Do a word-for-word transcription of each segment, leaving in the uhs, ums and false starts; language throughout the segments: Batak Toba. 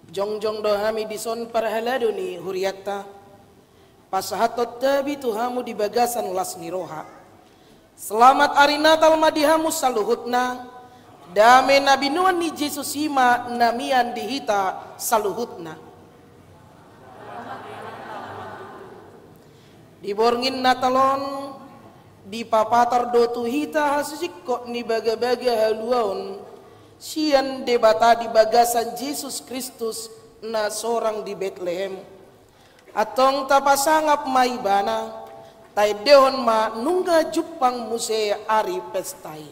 Jongjong do hami dison parhalado ni hurianta, pasahathon tabi tu hamu di bagasan las ni roha. Selamat ari Natal ma di hamu saluhutna. Dame na binoan ni Jesus i ma na mian di hita saluhutna. Di borngin Natal on, dipapatar do tu hita hasisingkop ni bagabaga haluaon sian Debata di bagasan Jesus Kristus na sorang di Betlehem. Antong tapasangap ma Ibana, taendehon ma nunga jumpang muse ari pesta i.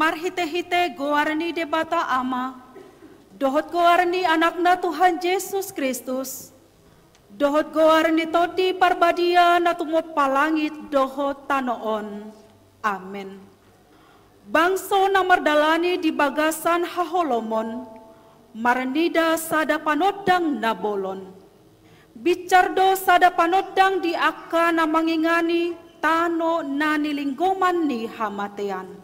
Marhitehite goar ni Debata Ama, dohot goar ni Anakna Tuhan Jesus Kristus, dohot goar ni Tondi Parbadia na tumompa langit dohot tano on. Amen. Bangso na mardalani di bagasan haholomon, marnida sada panondang na bolon. Binsar do sada panondang di angka na mangingani tano na nilinggoman ni hamatean.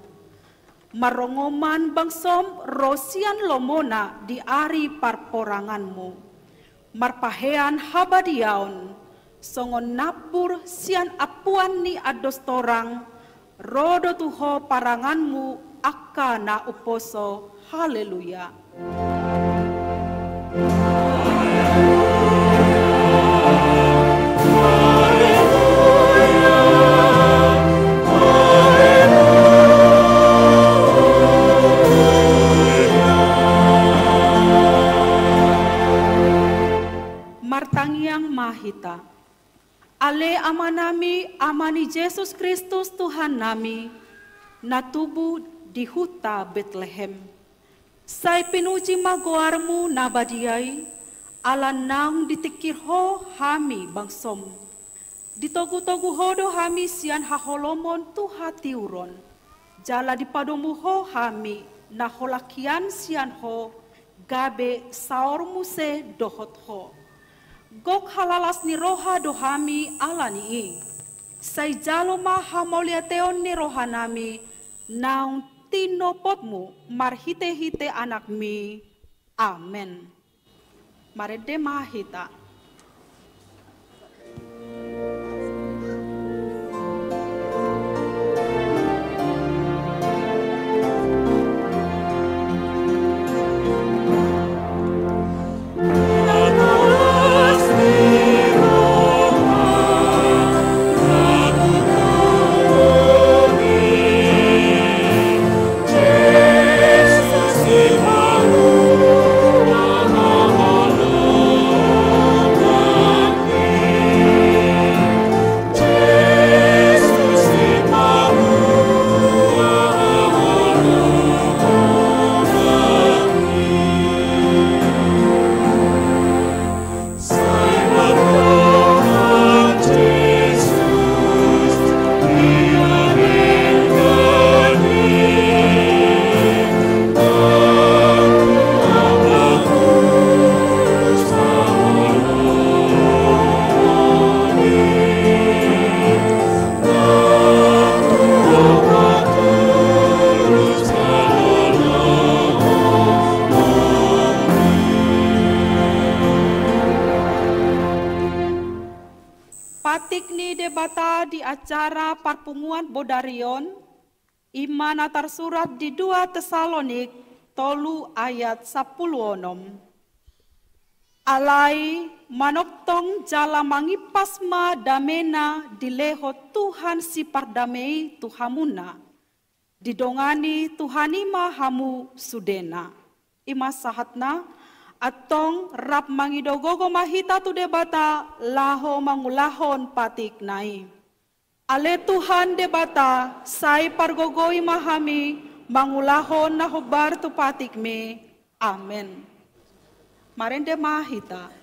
Marrongoman bangsom ro sian lomona di ari parporanganmu. Marpahean habadiaon, songon nambur sian ampuan ni andos torang, ro do tu ho paranganmu angka na umposo. Haleluya. Martangiang ma hita. Ale Ale Amanami, Ama ni Jesus Kristus Tuhannami, na tubu di huta Betlehem. Sai pinuji ma goarmu na badia i, ala naung ditingkir ho hami bangsom. Ditogutogu ho do hami sian haholomon tu hatiuron. Jala dipadomu ho hami na holan hian sian ho, gabe saor muse dohot ho. Gok halalas ni roha do hami ala ni i. Sai jalo ma hamauliateon ni rohanami naung tinopotmu marhitehite Anakmi. Amen. Marende ma hita. Patik ni Debata di acara parpunguan bodari on, i ma na tarsurat di dua Tesalonik tolu ayat sampulu onom. Alai manongtong jala mangimpas ma damena dilehon Tuhan sipardame i tu hamuna. Didongani Tuhan i ma hamu sudena. I ma sahatna, antong rap mangido gogo ma hita tu Debata laho mangulahon patikna i. Ale Tuhan Debata, sai pargogoi ma hami mangulahon na hombar tu patikmi. Amen. Marende ma hita.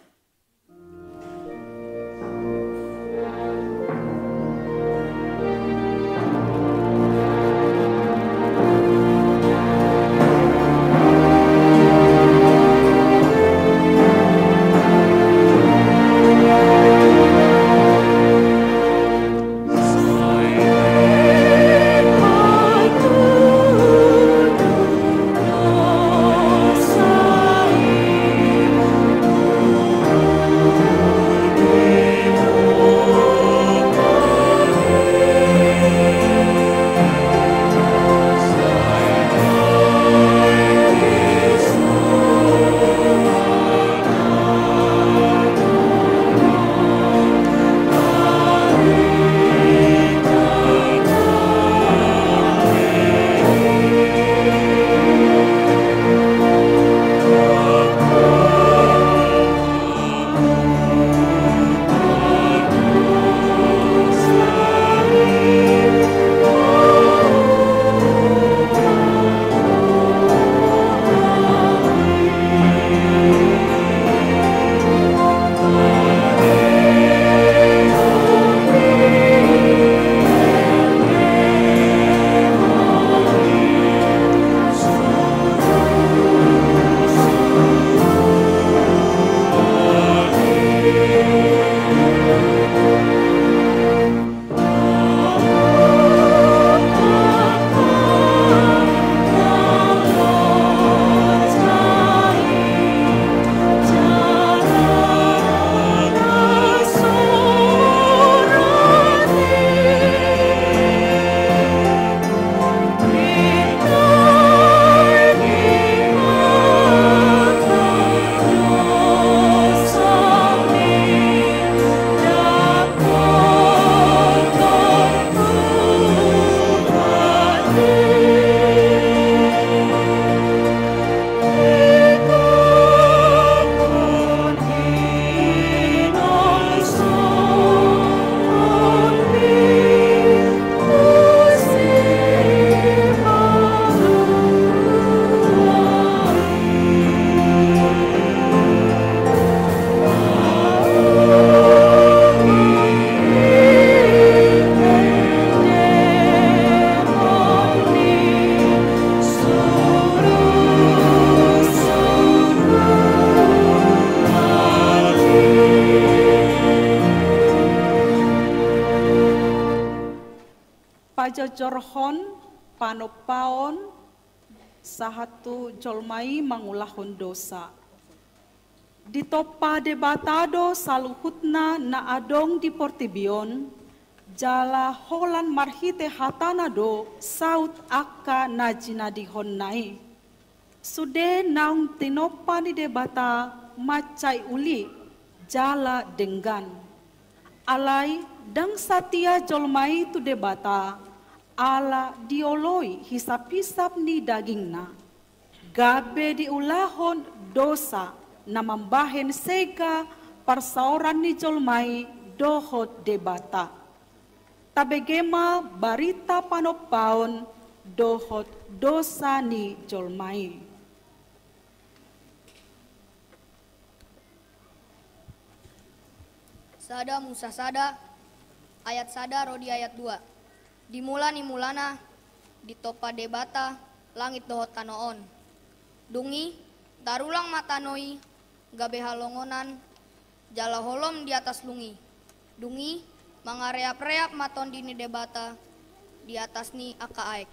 Pajojorhon, panompaon, sahat tu jolma i mangulahon dosa. Ditompa Debata do saluhutna na adong di portibi on, jala holan marhite hatana do saut angka na jinadihonna i. Sude naung tinompa ni Debata mansai uli jala denggan. Alai ndang satia jolma i tu Debata, ala dioloi hisaphisap ni dagingna. Gabe diulahon dosa na mambahen sega parsaoran ni jolma i dohot Debata. Tabege ma barita panompaon dohot dosa ni jolma i. Sada Musa sada, ayat sada ro di ayat dua. Di mula ni mulana, ditompa Debata langit dohot tano on. Dung i, tarulang ma tano i gabe halongonan, jala holom di atas lung i. Dung i, mangareapreap ma Tondi ni Debata di atas ni angka aek.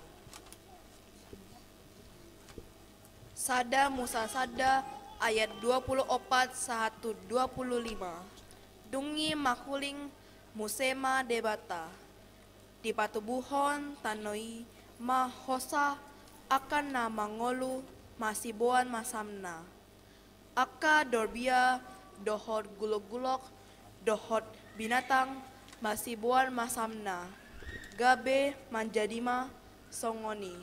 Sada Musa sada ayat dua pulu opat sahat tu dua pulu lima. Dung i manghuling muse ma Debata. Dipatubuhon tano i ma hosa angka na mangolu masiboan masamna. Angka dorbia dohot gulokgulok dohot binatang masiboan masamna, gabe manjadi ma songon i.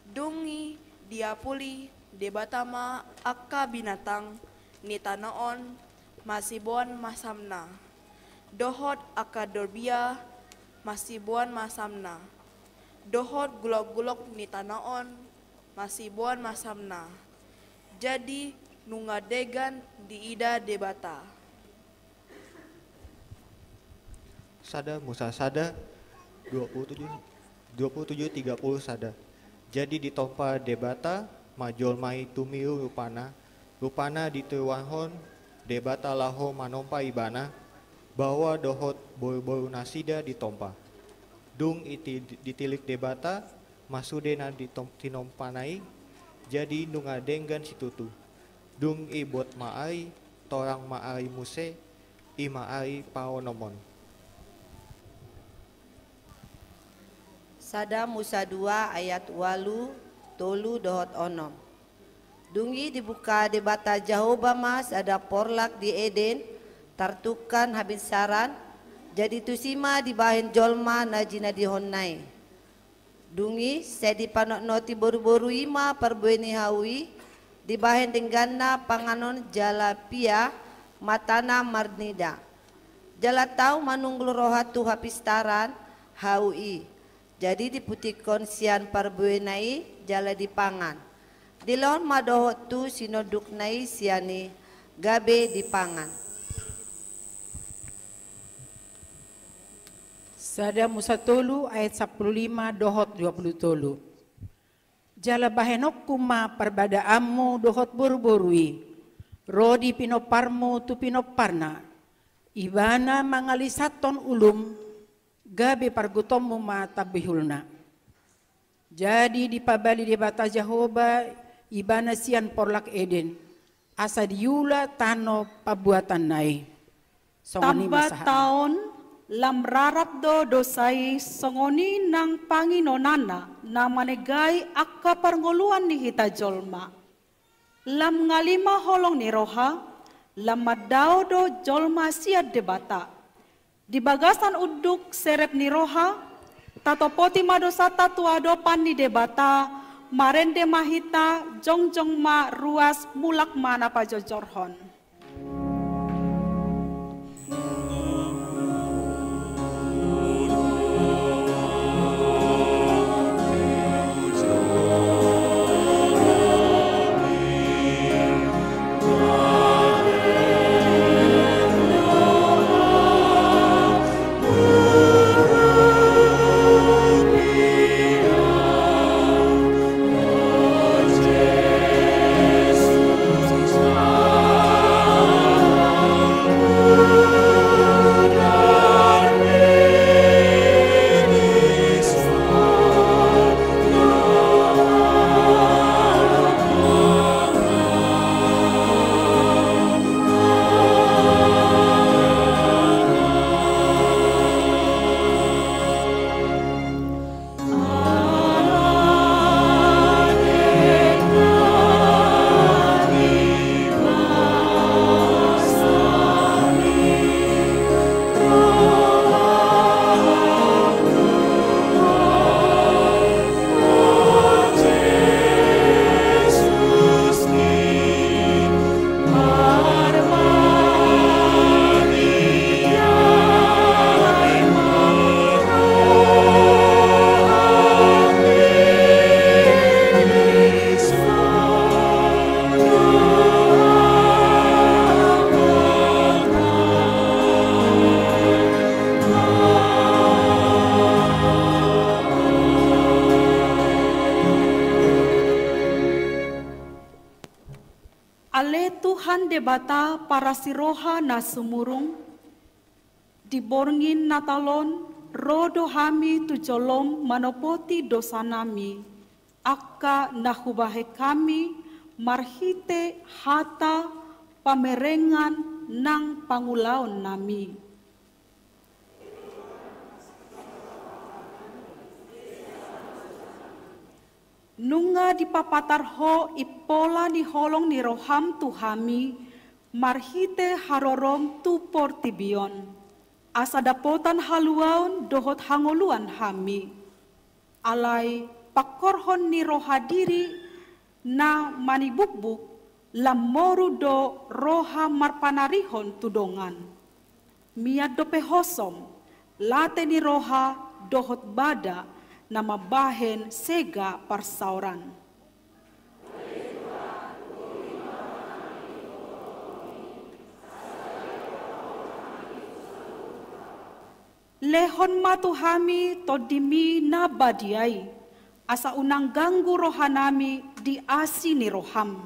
Dung i diapuli Debata ma angka binatang ni tano on masiboan masamna, dohot angka dorbia masiboan masamna, dohot gulokgulok ni tano on masiboan masamna. Jadi nunga denggan diida Debata. Sada Musa sada, dua pulu tujuh, dua pulu tujuh tiga pulu sada. Jadi ditompa Debata ma jolma i tumiru rupana, rupana ditiruhon Debata laho manompa ibana, baoa dohot boruboru nasida ditompa. Dung i ti-, ditilik Debata ma sude na ditom-, tinompana i, jadi nunga denggan situtu. Dung i bot ma ari, torang ma ari muse, i ma ari paonomon. Sada Musa dua ayat ualu, tolu dohot onom. Dung i dibuka Debata Jahowa ma sada porlak di Eden, tartukkan habinsaran, jadi tusi ma dibahen jolma na jinadihonna i. Dung i sai dipanotnoti boruboru i ma parbue ni hau i, dibahen dengganna panganon jala pia matana marnida. Jala tau manunggul roha tu hapistaran hau i. Jadi diputikkon sian parbuena i jala dipangan. Dilehon ma dohot tu sinondukna i sian i, gabe dipangan. Sada Musa tolu ayat sampulu lima dohot dua pulu tolu. Jala bahenonku ma parbadaanmu dohot boruboru i, ro di pinomparmu tu pinomparna, ibana mangalisathon ulum, gabe pargutonmu ma tambihulna. Jadi dipabali Debata Jahowa ibana sian porlak Eden, asa diula tano pambuatanna i. Songon i ma sahatna. Tamba taon lam rarat do dosa i, songon i nang panginonanna na manegai angka parngoluan ni hita jolma. Lam ngali ma holong ni roha, lam mandao do jolma sian Debata. Di bagasan unduk serep ni roha, tatopoti ma dosanta tu adopan ni Debata, marende ma hita, jongjong ma ruas, mulak ma na pajojorhon. Tuhan Debata parasi roha na sumurung, di borngin Natal on ro do hami tu jolom manopoti dosanami, angka na hubahen hami marhite hata, pamerengan nang pangulaonnami. Nunga dipapatar Ho impola ni holong ni roham tu hami, marhite harorom tu portibi on, asa dapotan haluaon dohot hangoluan hami. Alai pangkorhon ni roha diri na manibugbug, lam moru do roha marpanarihon tu dongan. Mian dope hosom, late ni roha dohot bada na mambahen sega parsaoran. Lehon ma tu hami Tondimi na badia i, asa unang ganggu rohanami di asi ni roham.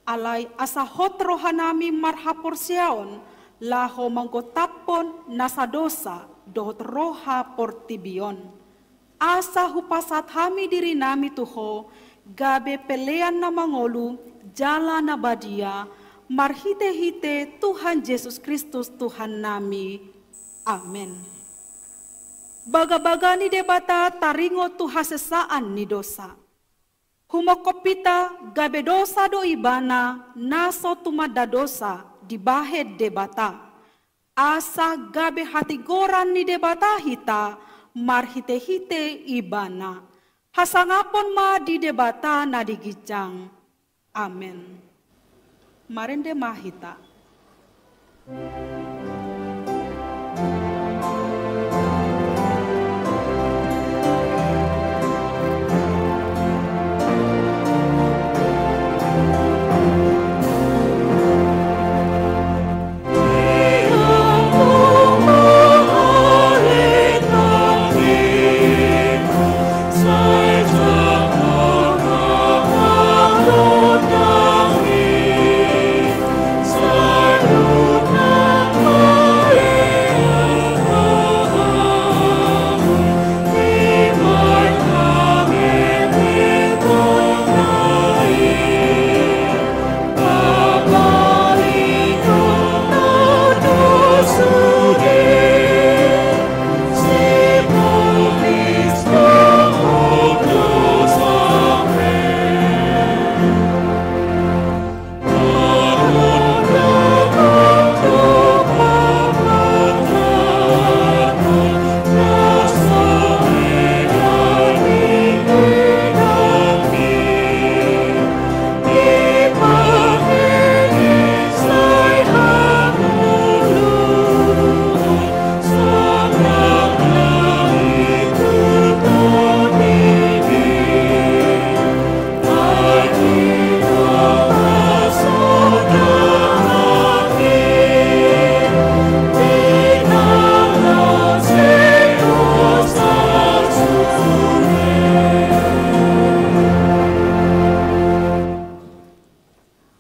Alai asa hot rohanami marhaporseaon laho manggotaphon nasa dosa dohot roha portibi on. Asa hupasahat hami dirinami tu Ho, gabe pelean na mangolu jala na badia, marhitehite Tuhan Jesus Kristus Tuhannami. Amen. Bagabaga ni Debata taringot tu hasesaan ni dosa. Humongkop hita gabe dosa do Ibana na so tumanda dosa dibahen Debata, asa gabe hatigoran ni Debata hita marhitehite Ibana. Hasangapon ma di Debata na di ginjang. Amen. Marende ma hita.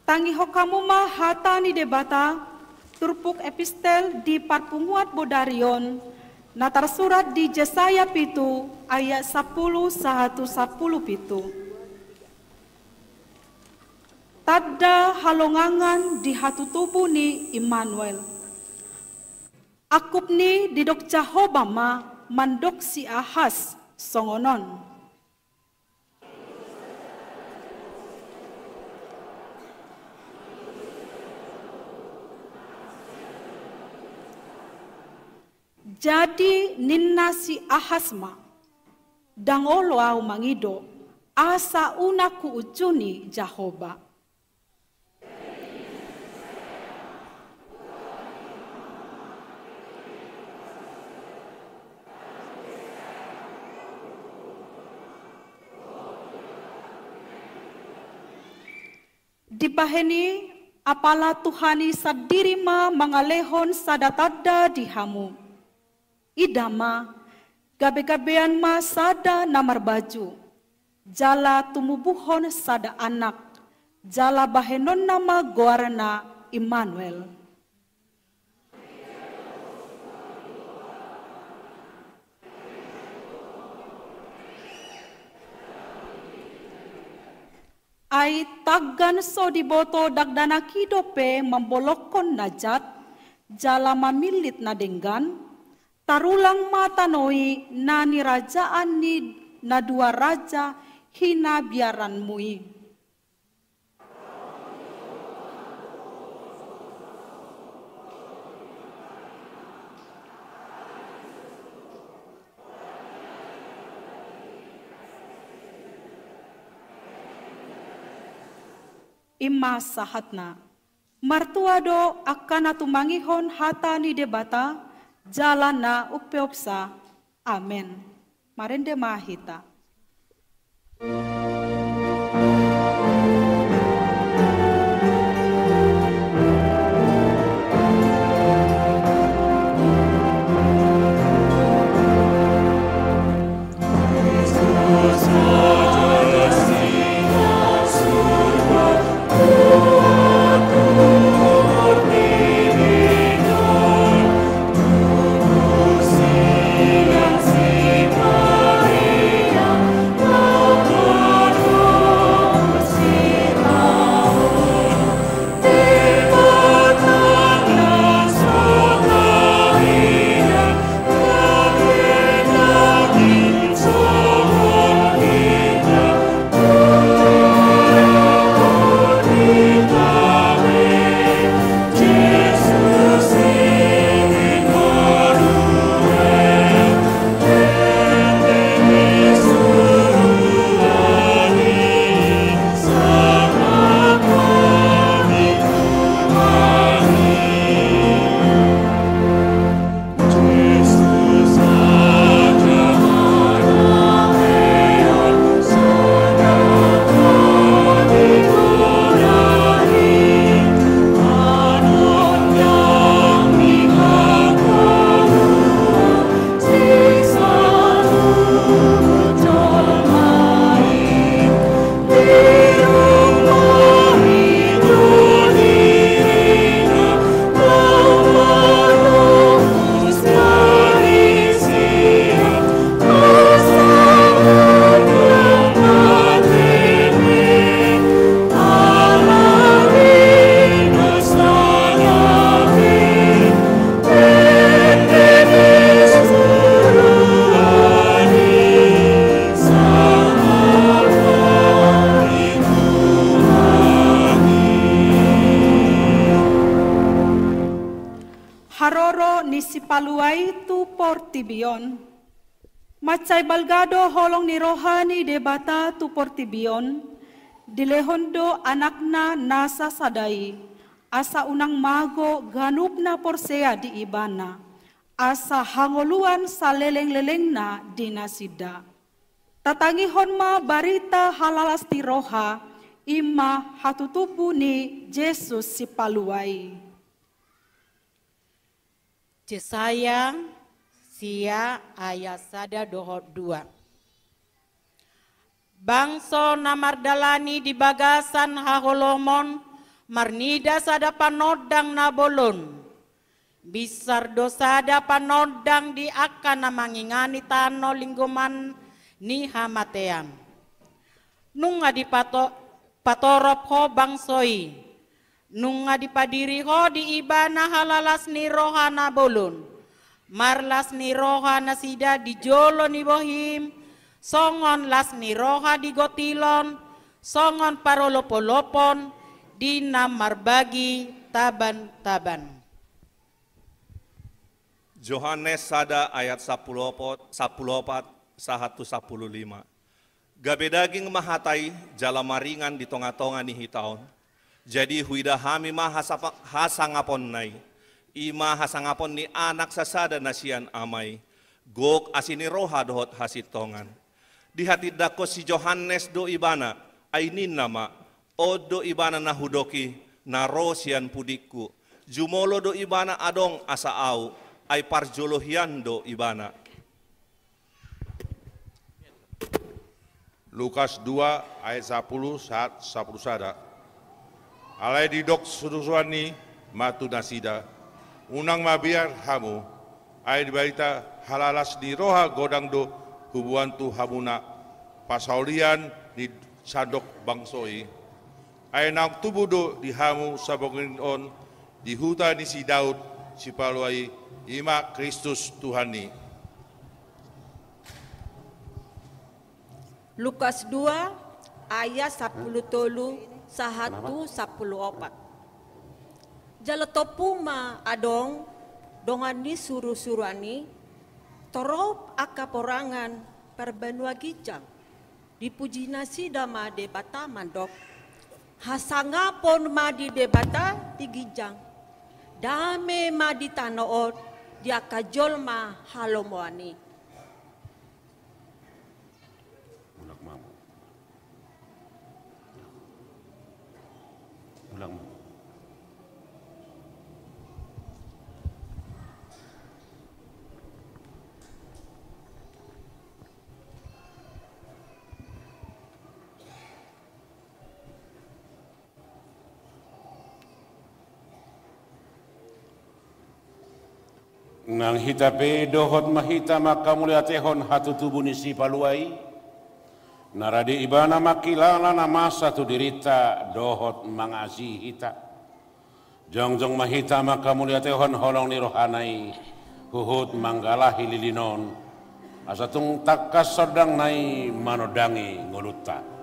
Tangihon hamu ma hata ni Debata, turpuk epistel di parpunguan bodari on, na tarsurat di Jesaya pitu ayat sampulu sahat tu sampulu pitu. Tanda halongangan di hatutubu ni Immanuel. Angkup ni didok Jahowa ma mandok si Ahas songon on. Jadi ninna si Ahas ma, ndang olo ahu mangido, asa unang huunjuni Jahowa. Dibahen i, apala Tuhan i sandiri ma mangalehon sada tanda di hamu. Ida ma, gabegabean ma sada na marbaju, jala tumubuhon sada anak, jala bahenonna ma goarna Immanuel. Ai tagan so diboto dakdanak i dope mambolongkon na jat, jala mamillit na denggan, tarulang ma tano i na nirajaan ni na dua raja hinabiaranmu i. I ma sahatna. Martua do angka na tumangihon hata ni Debata, jala na umpeopsa. Amen. Marende ma hita. Haroro ni Sipalua i tu portibi on. Mansai balga do holong ni roha ni Debata tu portibi on, dilehon do Anakna na sasada i, asa unang mago ganup na porsea di Ibana, asa hangoluan salelenglelengna di nasida. Tatangihon ma barita halalas ni roha, i ma hatutubu ni Jesus Sipalua i. Jesaya sia ayat sada dohot dua. Bangso na mardalani di bagasan haholomon marnida sada panondang na bolon. Binsar do sada panondang di angka na mangingani tano linggoman ni hamatean. Nunga dipato-, patorop ho bangso i. Nunga dipadiri ho di ibana halalas ni roha na bolon. Marlas ni roha nasida di jolo ni bohim, songon las ni roha di gotilon, songon parolopolopon di na marbagi tabantaban. Johannes sada ayat sampulu opat, sampulu opat sahat tu sampulu lima. Gabe daging ma hata i jala maringan di tongatonga ni hita on. Jadi huida hami ma hasapa-, hasangaponna i. I ma hasangapon ni Anak sasada na sian Ama i. Gok asi ni roha dohot hasintongan. Dihatindangkon si Johannes do ibana, ai ninna ma, on do ibana na hudok i, na ro sian pudingku. Jumolo do ibana adong asa ahu, ai parjolo hian do ibana. Lukas dua ayat sampulu sahat sampulu sada. Alai didok surusuruan i ma tu nasida: Unang mabiar hamu, ai barita halalas ni roha godang do huboan tu hamuna pasaulian ni sandok bangso i. Ai naung tubu do di hamu saborngin on di huta ni si Daud Sipalua i, i ma Kristus Tuhan i. Lukas dua ayat sampulu tolu sahat tu sampulu opat. Jala tompu ma adong dongan ni surusuruan i, torop angka porangan parbanua ginjang. Dipuji nasida ma Debata mandok: Hasangapon ma di Debata di ginjang, dame ma di tano on di angka jolma halomoan i. Mulak ma hamu. Mulak ma hamu. Nang hita pe dohot ma hita mangkamauliatehon hatutubu ni Sipalua i, na rade ibana mangkilala na masa tu dirinta dohot mangasihi hita. Jongjong ma hita mangkamauliatehon holong ni rohana i, huhut manggalahi lilin on, asa tung tangkas sondangna i manondangi ngolunta.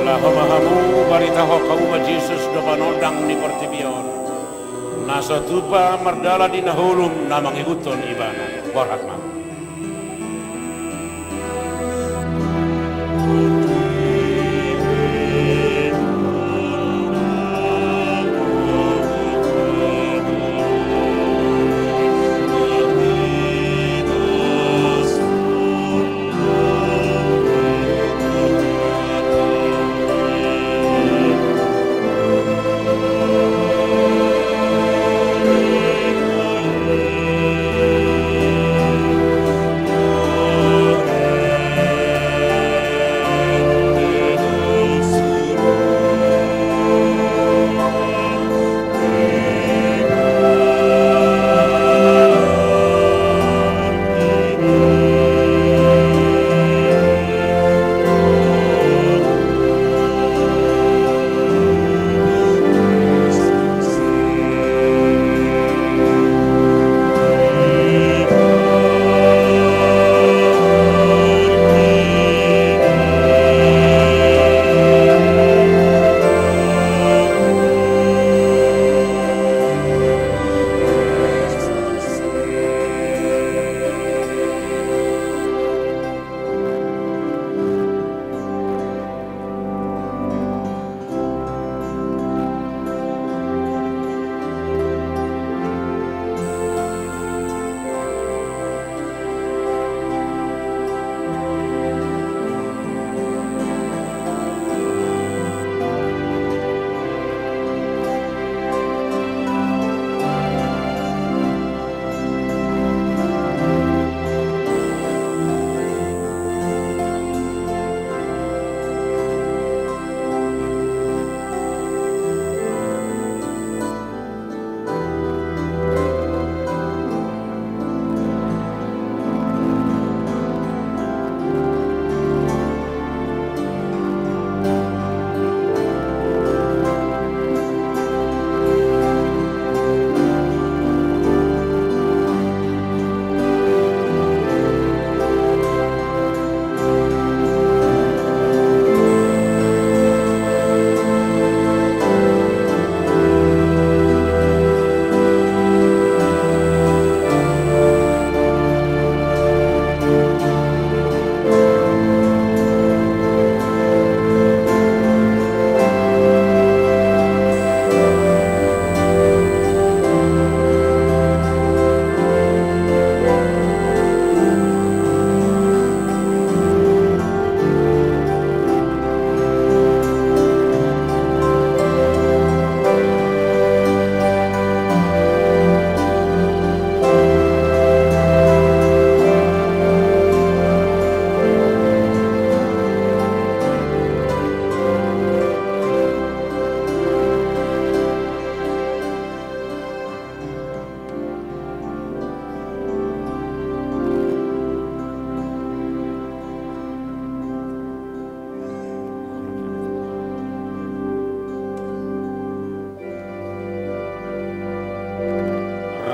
Laho ma hamu baritahon hamu ma Jesus do panondang ni portibi on, na so tupa mardalan di na holum na mangihuthon ibana. Borhat ma.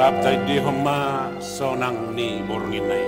Taptaidihon ma sonang ni borngin na i.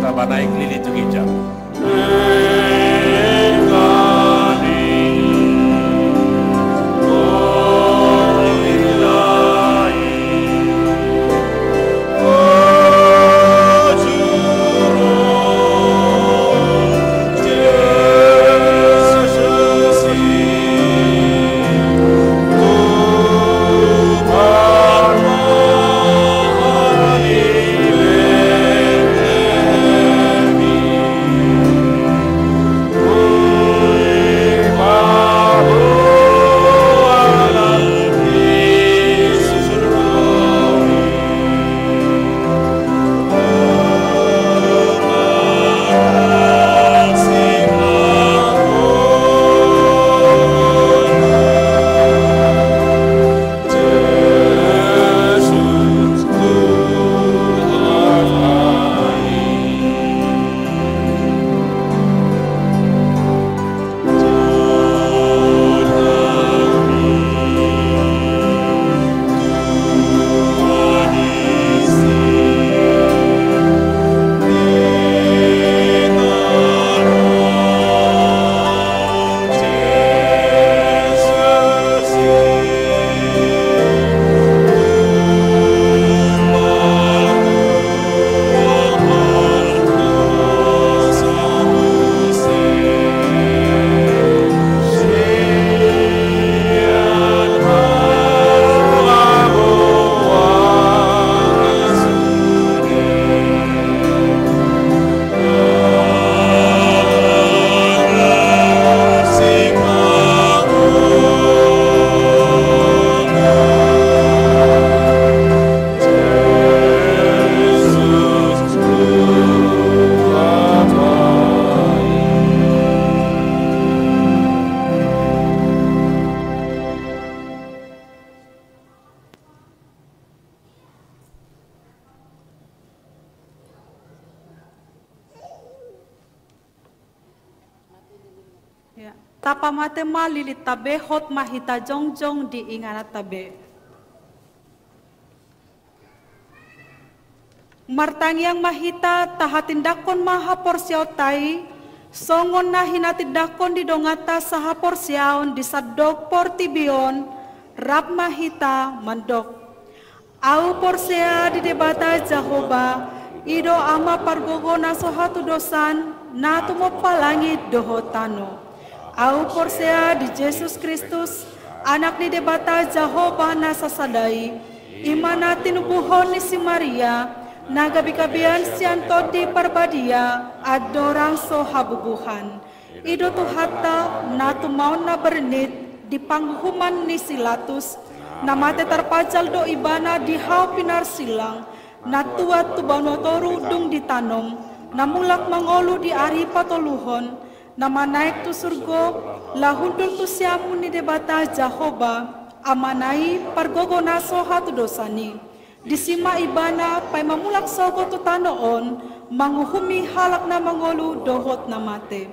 Taba naik lili tu ginjang. Ya, tapamate ma lilinta be, hot ma hita jongjong di ingananta be. Martangiang ma hita, tahatindanghon ma haporseaonta i, songon na hinatindangkon ni donganta sahaporseaon di sandok portibi on, rap ma hita mandok. Ahu porsea di Debata Jahowa, i do Ama pargogo na so hatudosan, na tumompa langit dohot tano. Ahu porsea di Jesus Kristus, Anak ni Debata Jahowa na sasada i, i ma na tinubuhon ni si Maria, na gabegabean sian Tondi Parbadia, andorang so habubuhan. I do Tuhanta, na tumaon na bernit di panguhuman ni si Latus, na mate tarpajal do ibana di hau pinarsilang, na tuat tu banua toru dung ditanom, na mulak mangolu di ari patoluhon, na manaek tu surgo, laho hundul tu siamun ni Debata Jahowa, Amana i pargogo na so hatudosan i. Disi ma ibana paima mulak sogot tu tano on, manguhumi halak na mangolu dohot na mate.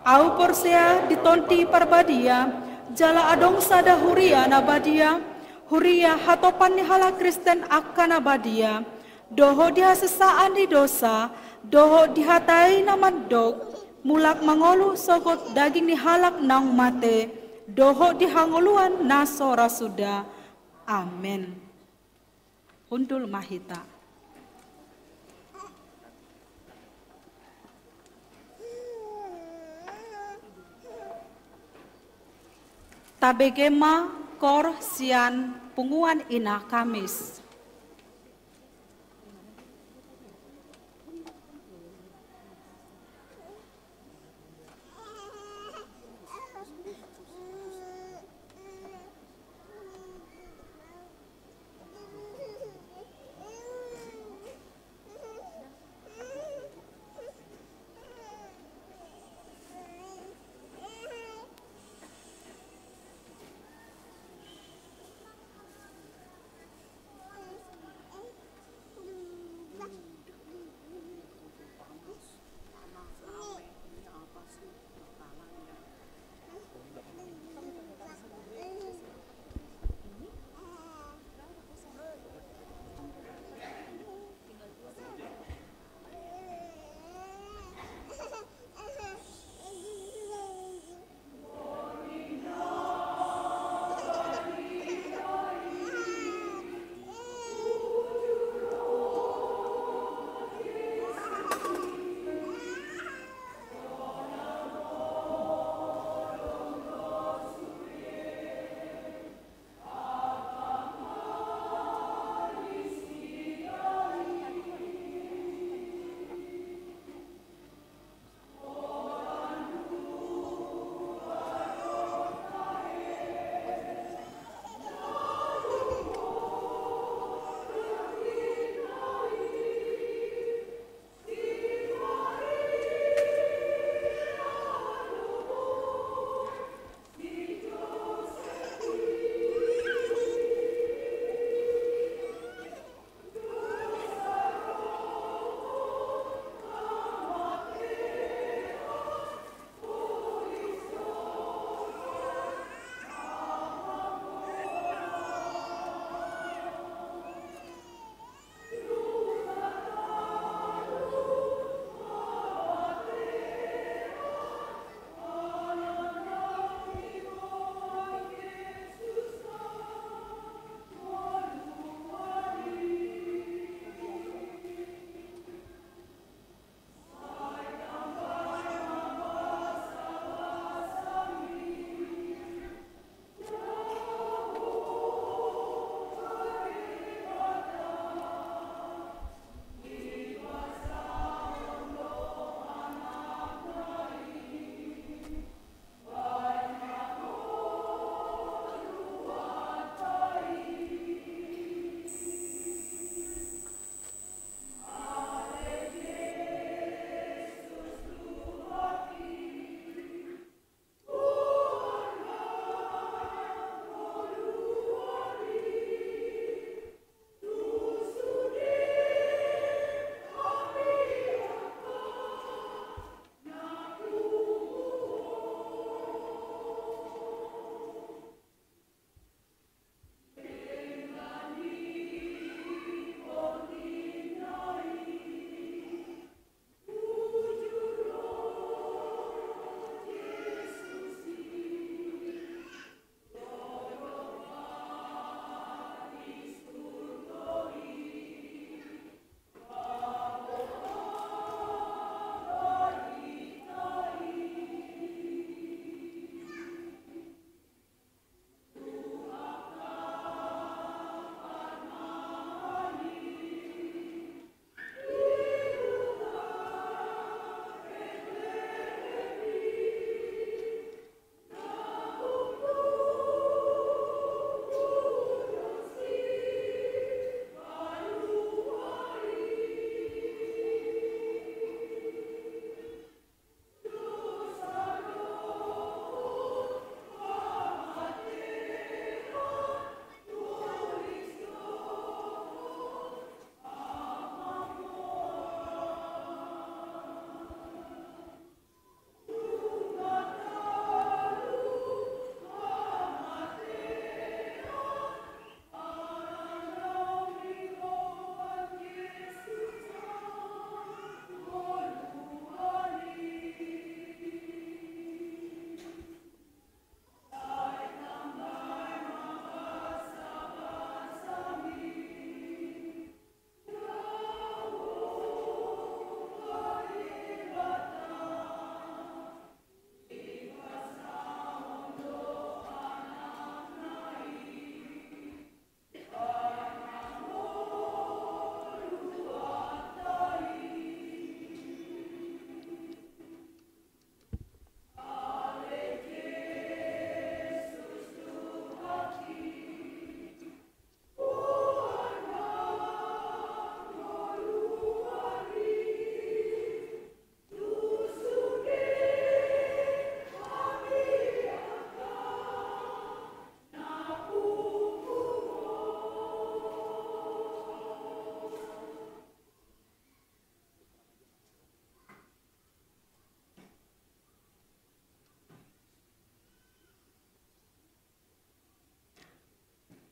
Ahu porsea di Tondi Parbadia, jala adong sada huria na badia, Huria hatopan ni halak Kristen angka na badia, dohot di hasesaan ni dosa, dohot di hata i na mandok, mulak mangolu sogot daging ni halak naung mate, dohot di hangoluan na so ra suda. Amen. Hundul ma hita. Tabege ma koor sian punguan Ina Kamis.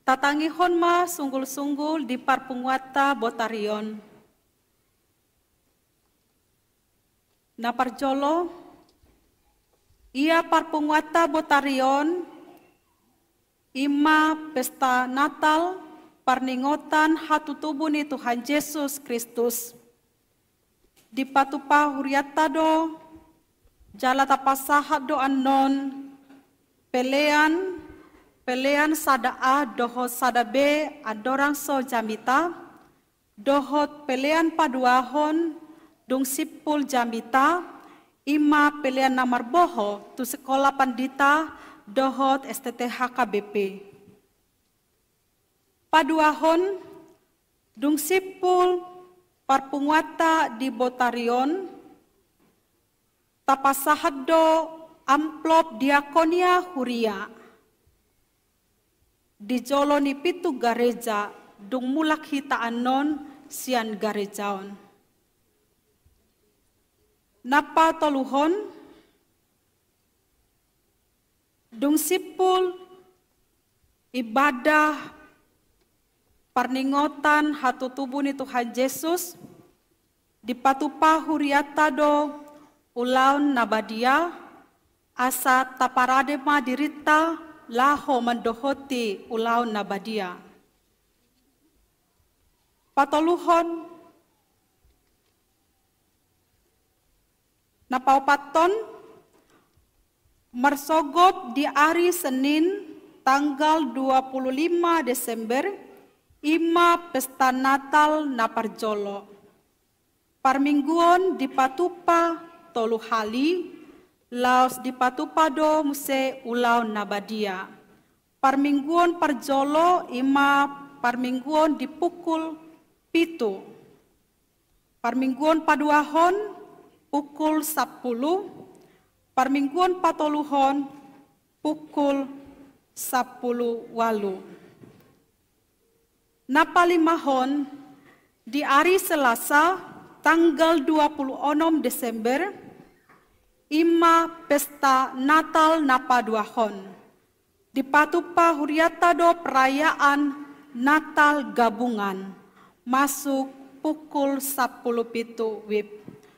Tatangihon ma sunggul-sunggul di parpunguanta botari on. Na parjolo, ia parpunguanta botari on, i ma pesta Natal, parningotan hatutubu ni Tuhan Jesus Kristus. Dipatupa hurianta do, jala tapasahat do annon, pelean, pelean sada A dohot sada B andorang so jamita, dohot pelean paduahon dung simpul jamita, i ma pelean na marboho tu Sikola Pandita dohot S T T H K B P. Paduahon, dung simpul parpunguanta di botari on, tapasahat do amplop diakonia huria. Di jolo ni pitu gareja dung mulak hita annon sian gareja on. Na patoluhon, dung simpul ibadah parningotan hatutubu ni Tuhan Jesus, dipatupa hurianta do ulaon na badia, asa taparade ma dirinta laho mandohoti ulaon na badia. Patoluhon, na paopathon, marsogop di ari Senin tanggal dua puluh lima Desember, i ma pesta Natal na parjolo. Parmingguon dipatupa tolu hali, laos dipatupa do muse ulaon na badia. Parmingguon parjolo i ma parmingguon di pukul pitu. Parmingguon paduahon pukul sampulu, parmingguon patoluhon pukul sampulu ualu. Na palimahon, di ari Selasa tanggal dua puluh onom Desember, i ma pesta Natal na paduahon. Dipatupa hurianta do perayaan Natal gabungan, masuk pukul sampulu pitu wib.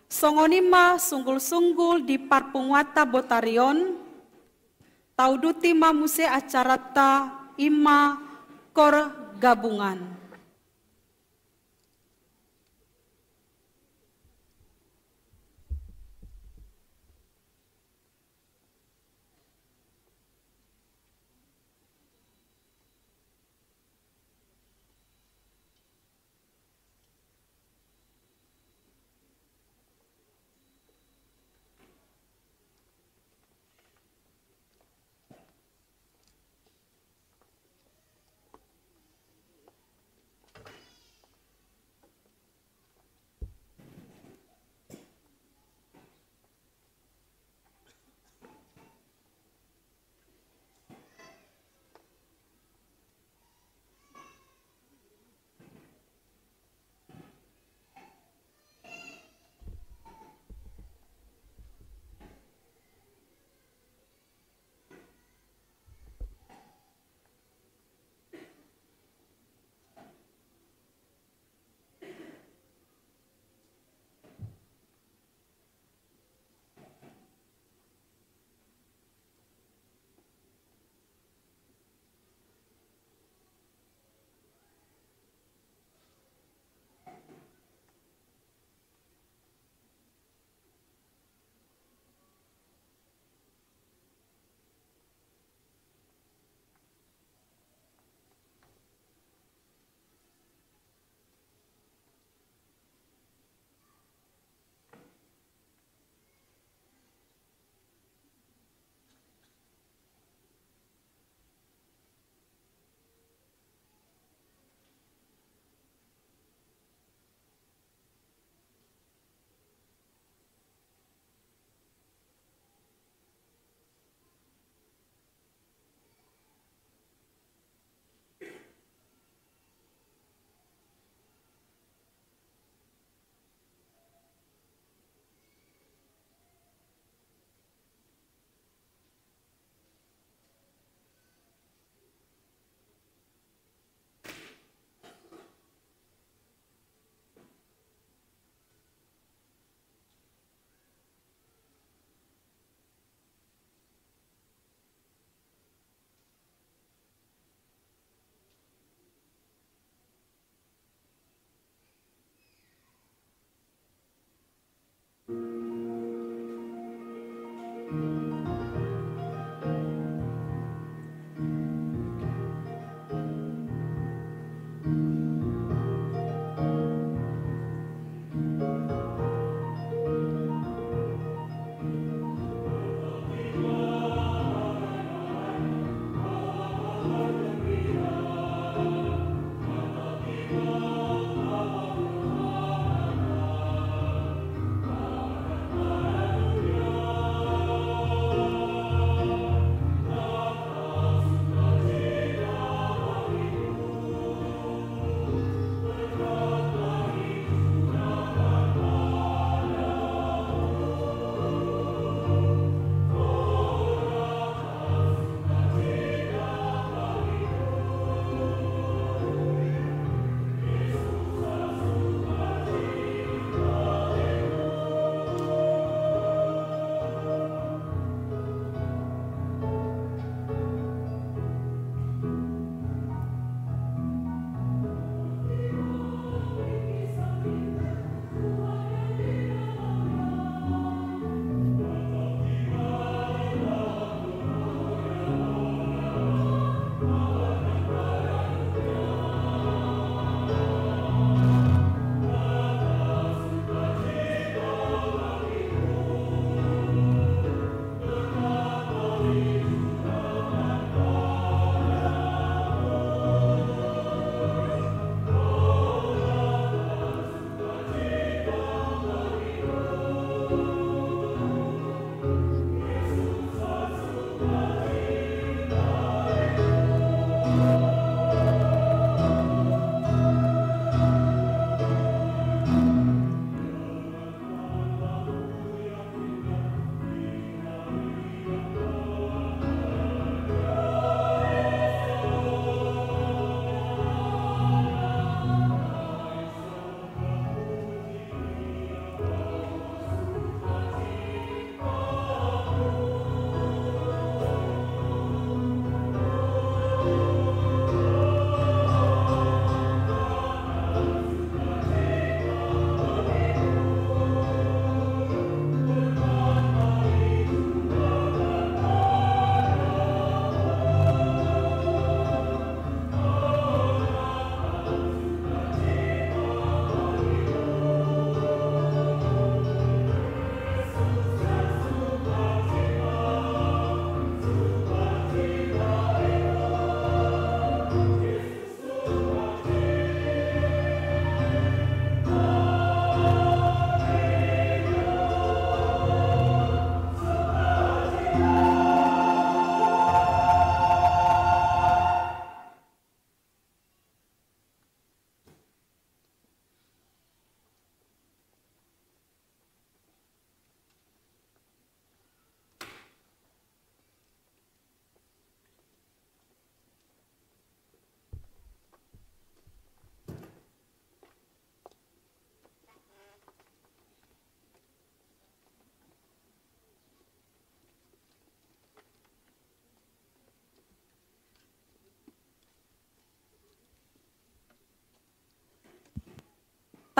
Songon i ma sunggul-sunggul di parpunguanta botari on, tauduti ma muse acaranta, i ma kor gabungan.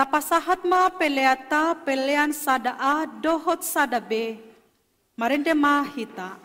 Tapasahat ma peleanta, pelean sada A dohot sada B. Marende ma hita.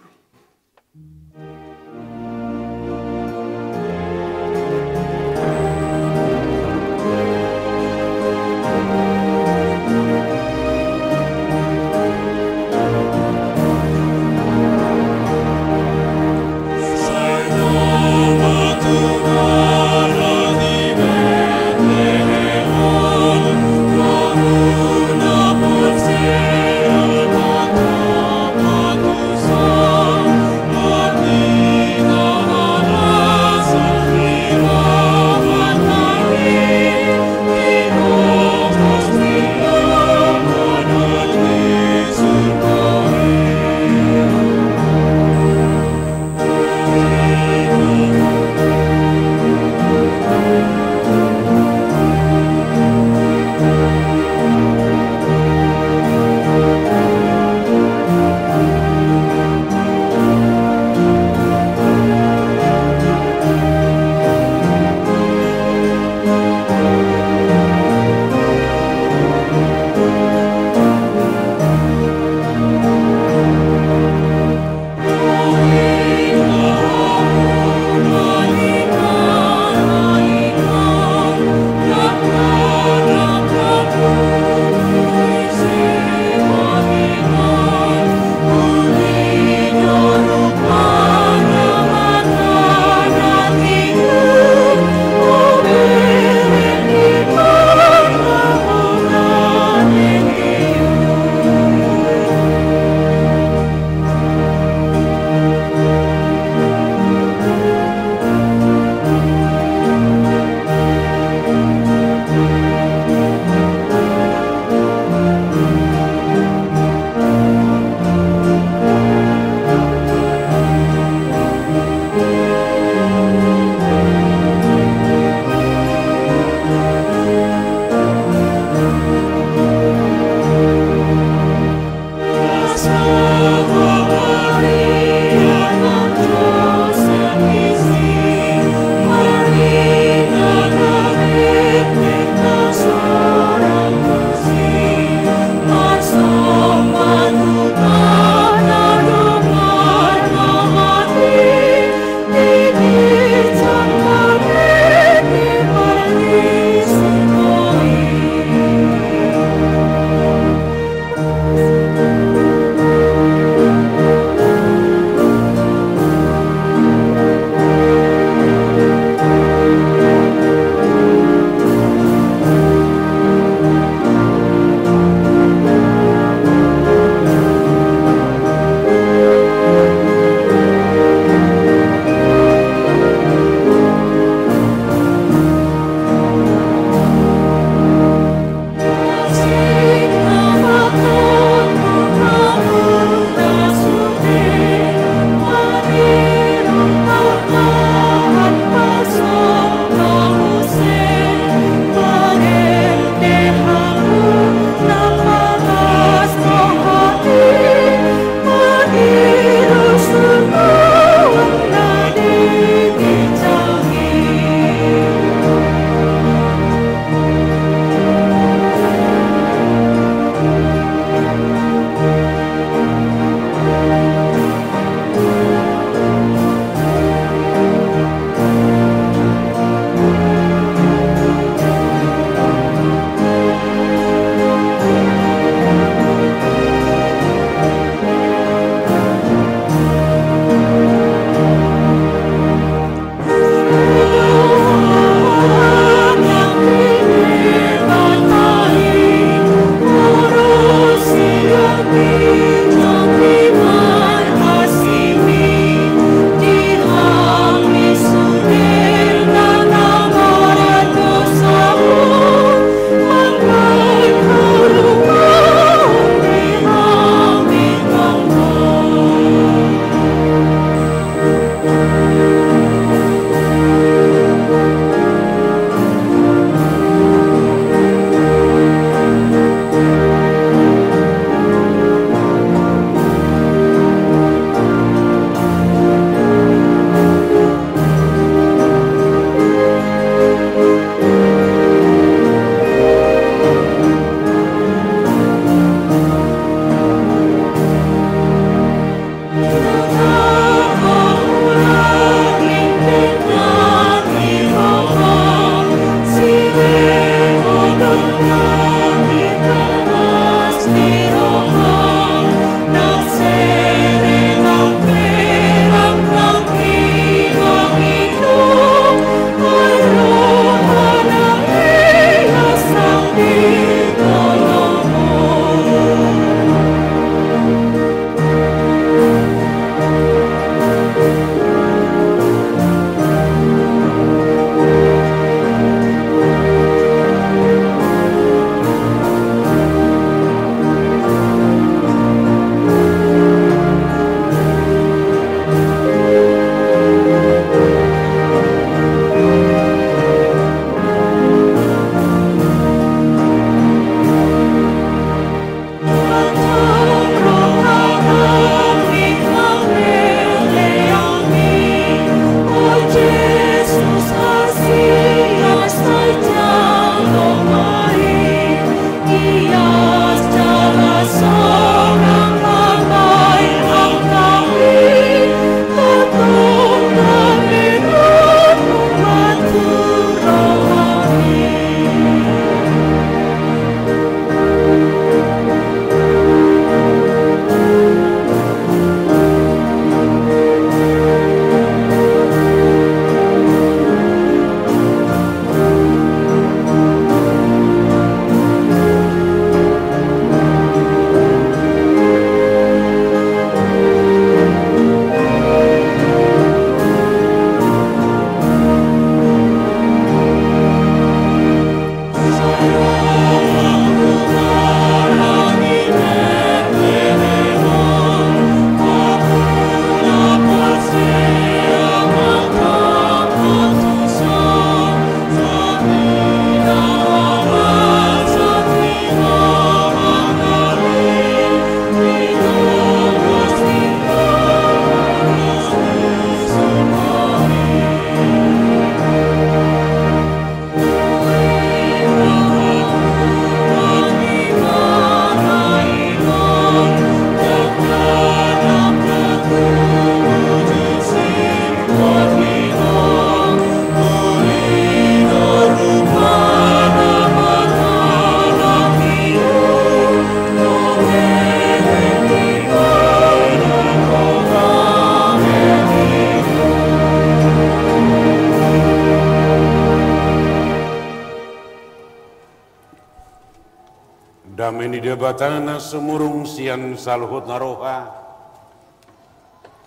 Dame ni Debata na sumurung sian saluhutna roha,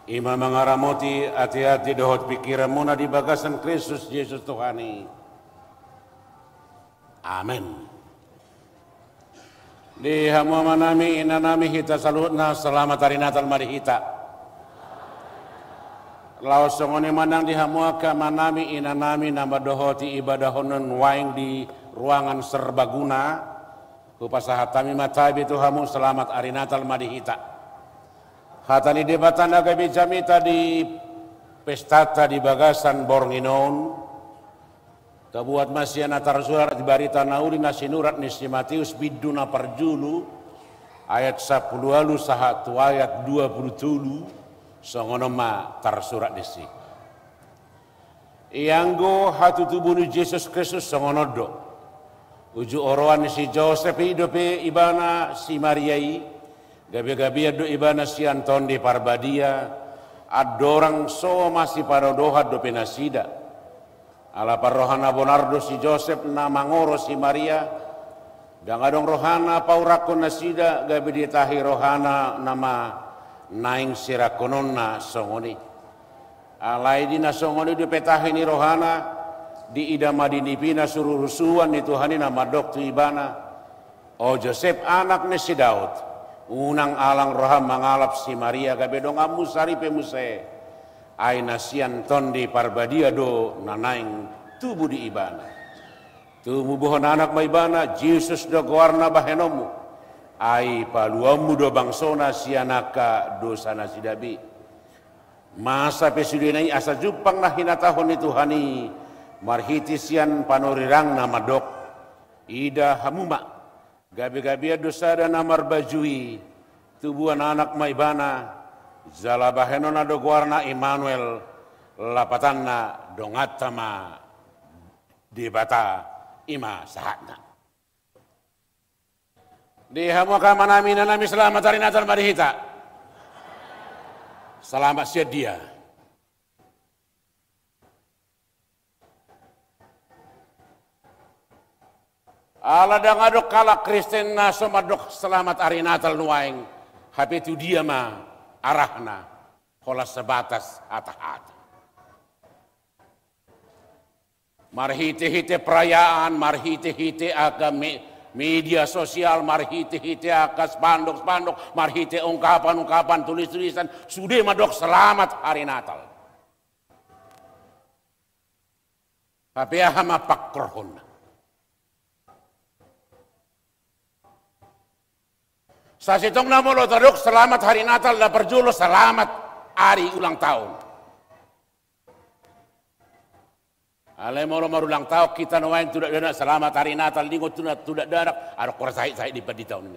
i ma mangaramoti ateate dohot pingkiranmuna di bagasan Kristus Jesus Tuhan i. Amen. Di hamu amanami, inanami, hita saluhutna, selamat ari Natal ma di hita. Laos songon i ma nang di hamu angka amanami, inanami na mandohoti ibadahon nuaeng di ruangan serbaguna, hupasahat hami ma tabe tu hamu, selamat ari Natal ma di hita. Hata ni Debata na gabe jamita di pestanta di bagasan borngin on, tabuat ma sian na tarsurat di Barita na Uli na sinurat ni si Mateus, bindu na parjolo, ayat sampulu ualu sahat tu ayat dua pulu tolu, songon on ma tarsurat disi. Ianggo hatutubu ni Jesus Kristus songon on do. Uju oroan ni si Josep i dope ibana si Maria i, gabe-gabean do ibana sian Tondi Parbadia, andorang so masipadodohan dope nasida. Ala parroha na bonar do si Josep na mangoro si Maria, ndang adong rohana paurakkon nasida, gabe ditahi rohana nama naeng sirangkononna songon i. Alai di na songon i dope tahi ni rohana, diida ma di nipina surusuruan ni Tuhan i na mandok tu ibana, "O Josep, anak ni si Daud, unang alang roham mangalap si Maria gabe donganmu saripe muse, ai na sian Tondi Parbadia do na naeng tubu di ibana. Tumubuhon anak ma ibana, Jesus do goarna bahenonmu, ai paluaonmu do bangsona sian angka dosa nasida be." Masa pe sudena i asa jumpang na hinatahon ni Tuhan i marhite sian panurirang na mandok, "Ida hamu ma, gabe-gabean do sada na marbaju i, tubuan anak ma ibana, jala bahenonna do goarna Immanuel, lapatanna donganta ma Debata, i ma sahatna." Di hamu angka amanami, inanami, selamat ari Natal ma di hita. Selamat sian dia? Ala ndang adong halak Kristen na so mandok selamat ari Natal nuaeng, hape tu dia ma arahna, holan sebatas hata-hata. Marhite-hite perayaan, marhite-hite angka me-, media sosial, marhite-hite angka spanduk-spanduk, marhite ungkapan-ungkapan, tulis-tulisan, sude mandok selamat hari Natal. Hape aha ma pangkorhonna? Sasintongna molo tadok selamat hari Natal, na parjolo selamat ari ulang tahun. Alai molo marulang tahun hita nuaeng tu dakdanak, selamat hari Natal, ninna tu dakdanak, adong holan sahit-sahit di pandita on.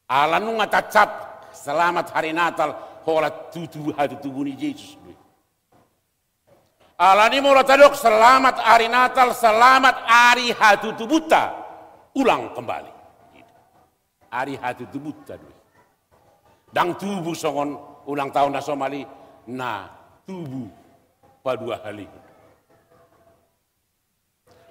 Ala nunga tancap selamat hari Natal, holan tutu, hatutubu ni Jesus do i. Alani molo tadok selamat ari Natal, selamat ari hatutubunta, ulang kembali. Ari hatutubunta do i. Ndang tubu songon ulang tahun na somal i, na tubu paduahalihon.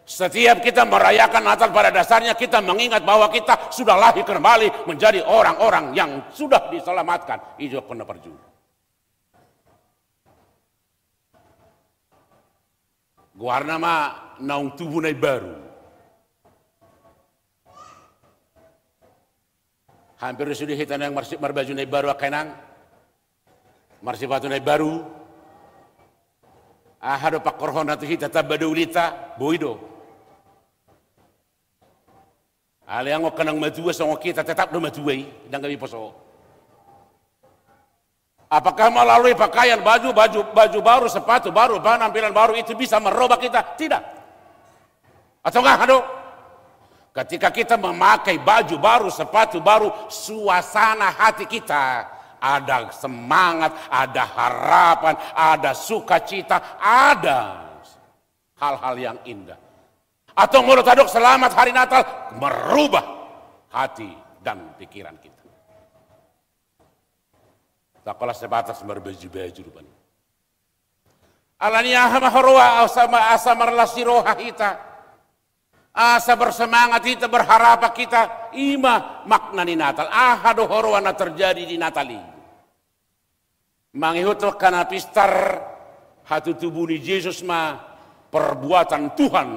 Setiap kita merayakan Natal, pada dasarnya kita mengingat bahwa kita sudah lahir kembali menjadi orang-orang yang sudah diselamatkan. I do angka na parjolo. Goarna ma naung tubu na imbaru. Hampir sude hita nuaeng marsi-, marbaju na imbaru angka inang. Marsipatu na imbaru. Aha do pangkorhonna tu hita, tamba do ulinta? Boi do. Alai angka na matua songon hita tetap do matua i, ndang gabe poso. Apakah melalui pakaian, baju, baju, baju baru, sepatu baru, penampilan baru itu bisa merubah kita? Tidak. Atau enggak, aduh? Ketika kita memakai baju baru, sepatu baru, suasana hati kita ada semangat, ada harapan, ada sukacita, ada hal-hal yang indah. Atau molo tadok selamat hari Natal, merubah hati dan pikiran kita. Ndang holan sebatas marbaju-baju rupani. Alani aha ma huroha asa ma-, asa marlas ni roha hita? Asa bersemangat hita, berharap hita, i ma makna ni Natal. Aha do huroha na terjadi di Natal i? Mangihuthon angka na pistar, hatutubu ni Jesus ma perbuatan Tuhan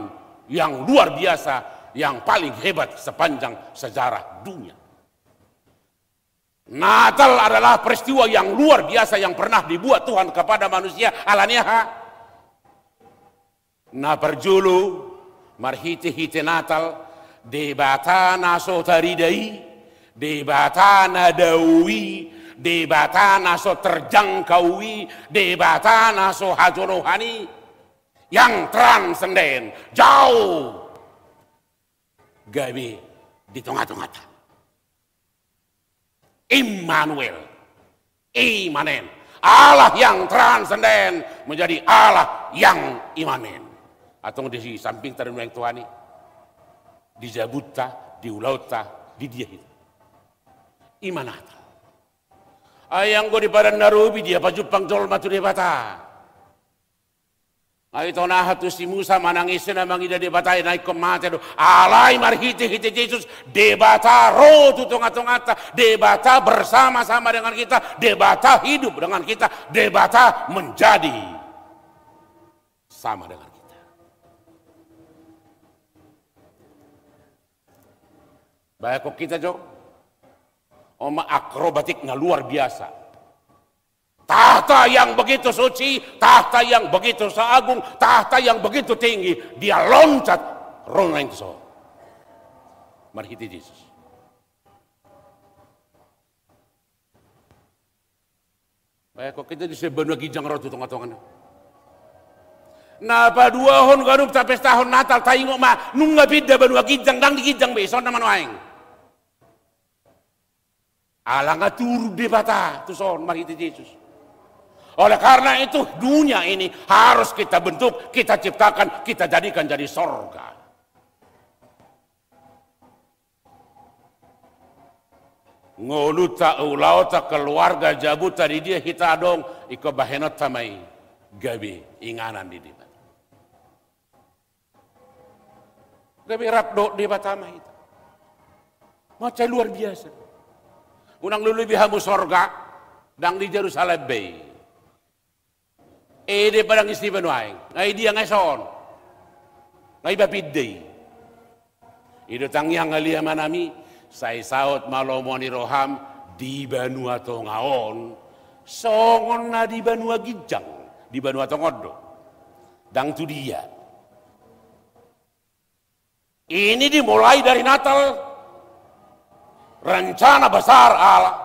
yang luar biasa, yang paling hebat sepanjang sejarah dunia. Natal adalah peristiwa yang luar biasa yang pernah dibuat Tuhan kepada manusia. Alani aha? Na parjolo, marhitehite Natal, Debata na so tarida i, Debata na dao i, Debata na so terjangkau i, Debata na so hajonohan i, yang transenden, jauh, gabe di tongatongata. Immanuel, imanen. Allah yang transenden menjadi Allah yang imanen. Antong di sampingta do nuaeng Tuhan i, di jabunta, di ulaonta, di dia hita. I ma Natal. Ai anggo di Padan na Robi, dia pajumpang jolma tu Debata? Ai tongon aha tu si Musa manang ise na mangida Debata i na ingkon mate do. Alai marhitehite Jesus, Debata ro tu tongatonganta, Debata bersama-sama dengan kita, Debata hidup dengan kita, Debata menjadi sama dengan kita. Bayangkon hita jo, on ma akrobatik na luar biasa. Tahta yang begitu suci, tahta yang begitu seagung, tahta yang begitu tinggi, dia loncat, ro naeng tu son. Marhite Jesus. Bayangkon hita di sian banua ginjang ro tu tongatongana. Na paduahon ganup tapestahon Natal, taingot ma, nunga pinda banua ginjang, ndang di ginjang be, son nama nuaeng. Ala nga turun Debata tu son marhite Jesus. Oleh karena itu, dunia ini harus kita bentuk, kita ciptakan, kita jadikan jadi sorga. Ngolunta, ulaonta, keluarga, jabunta, di dia hita adong, ingkon bahenonta ma i gabe inganan di Debata. Gabe rap dohot Debata ma hita. Mansai luar biasa. Unang lului be hamu sorga, ndang di Jerusalem be i. Ede pe ndang di sian banua nuaeng. Nga i dia, nga i son? Nga i ba pinda i. I do tangiang, ale amanami, sai saut ma lomo ni roham di banua tonga on, songon na di banua ginjang, di banua tonga on do. Ndang tu dia. Ini dimulai dari Natal. Rencana besar Allah,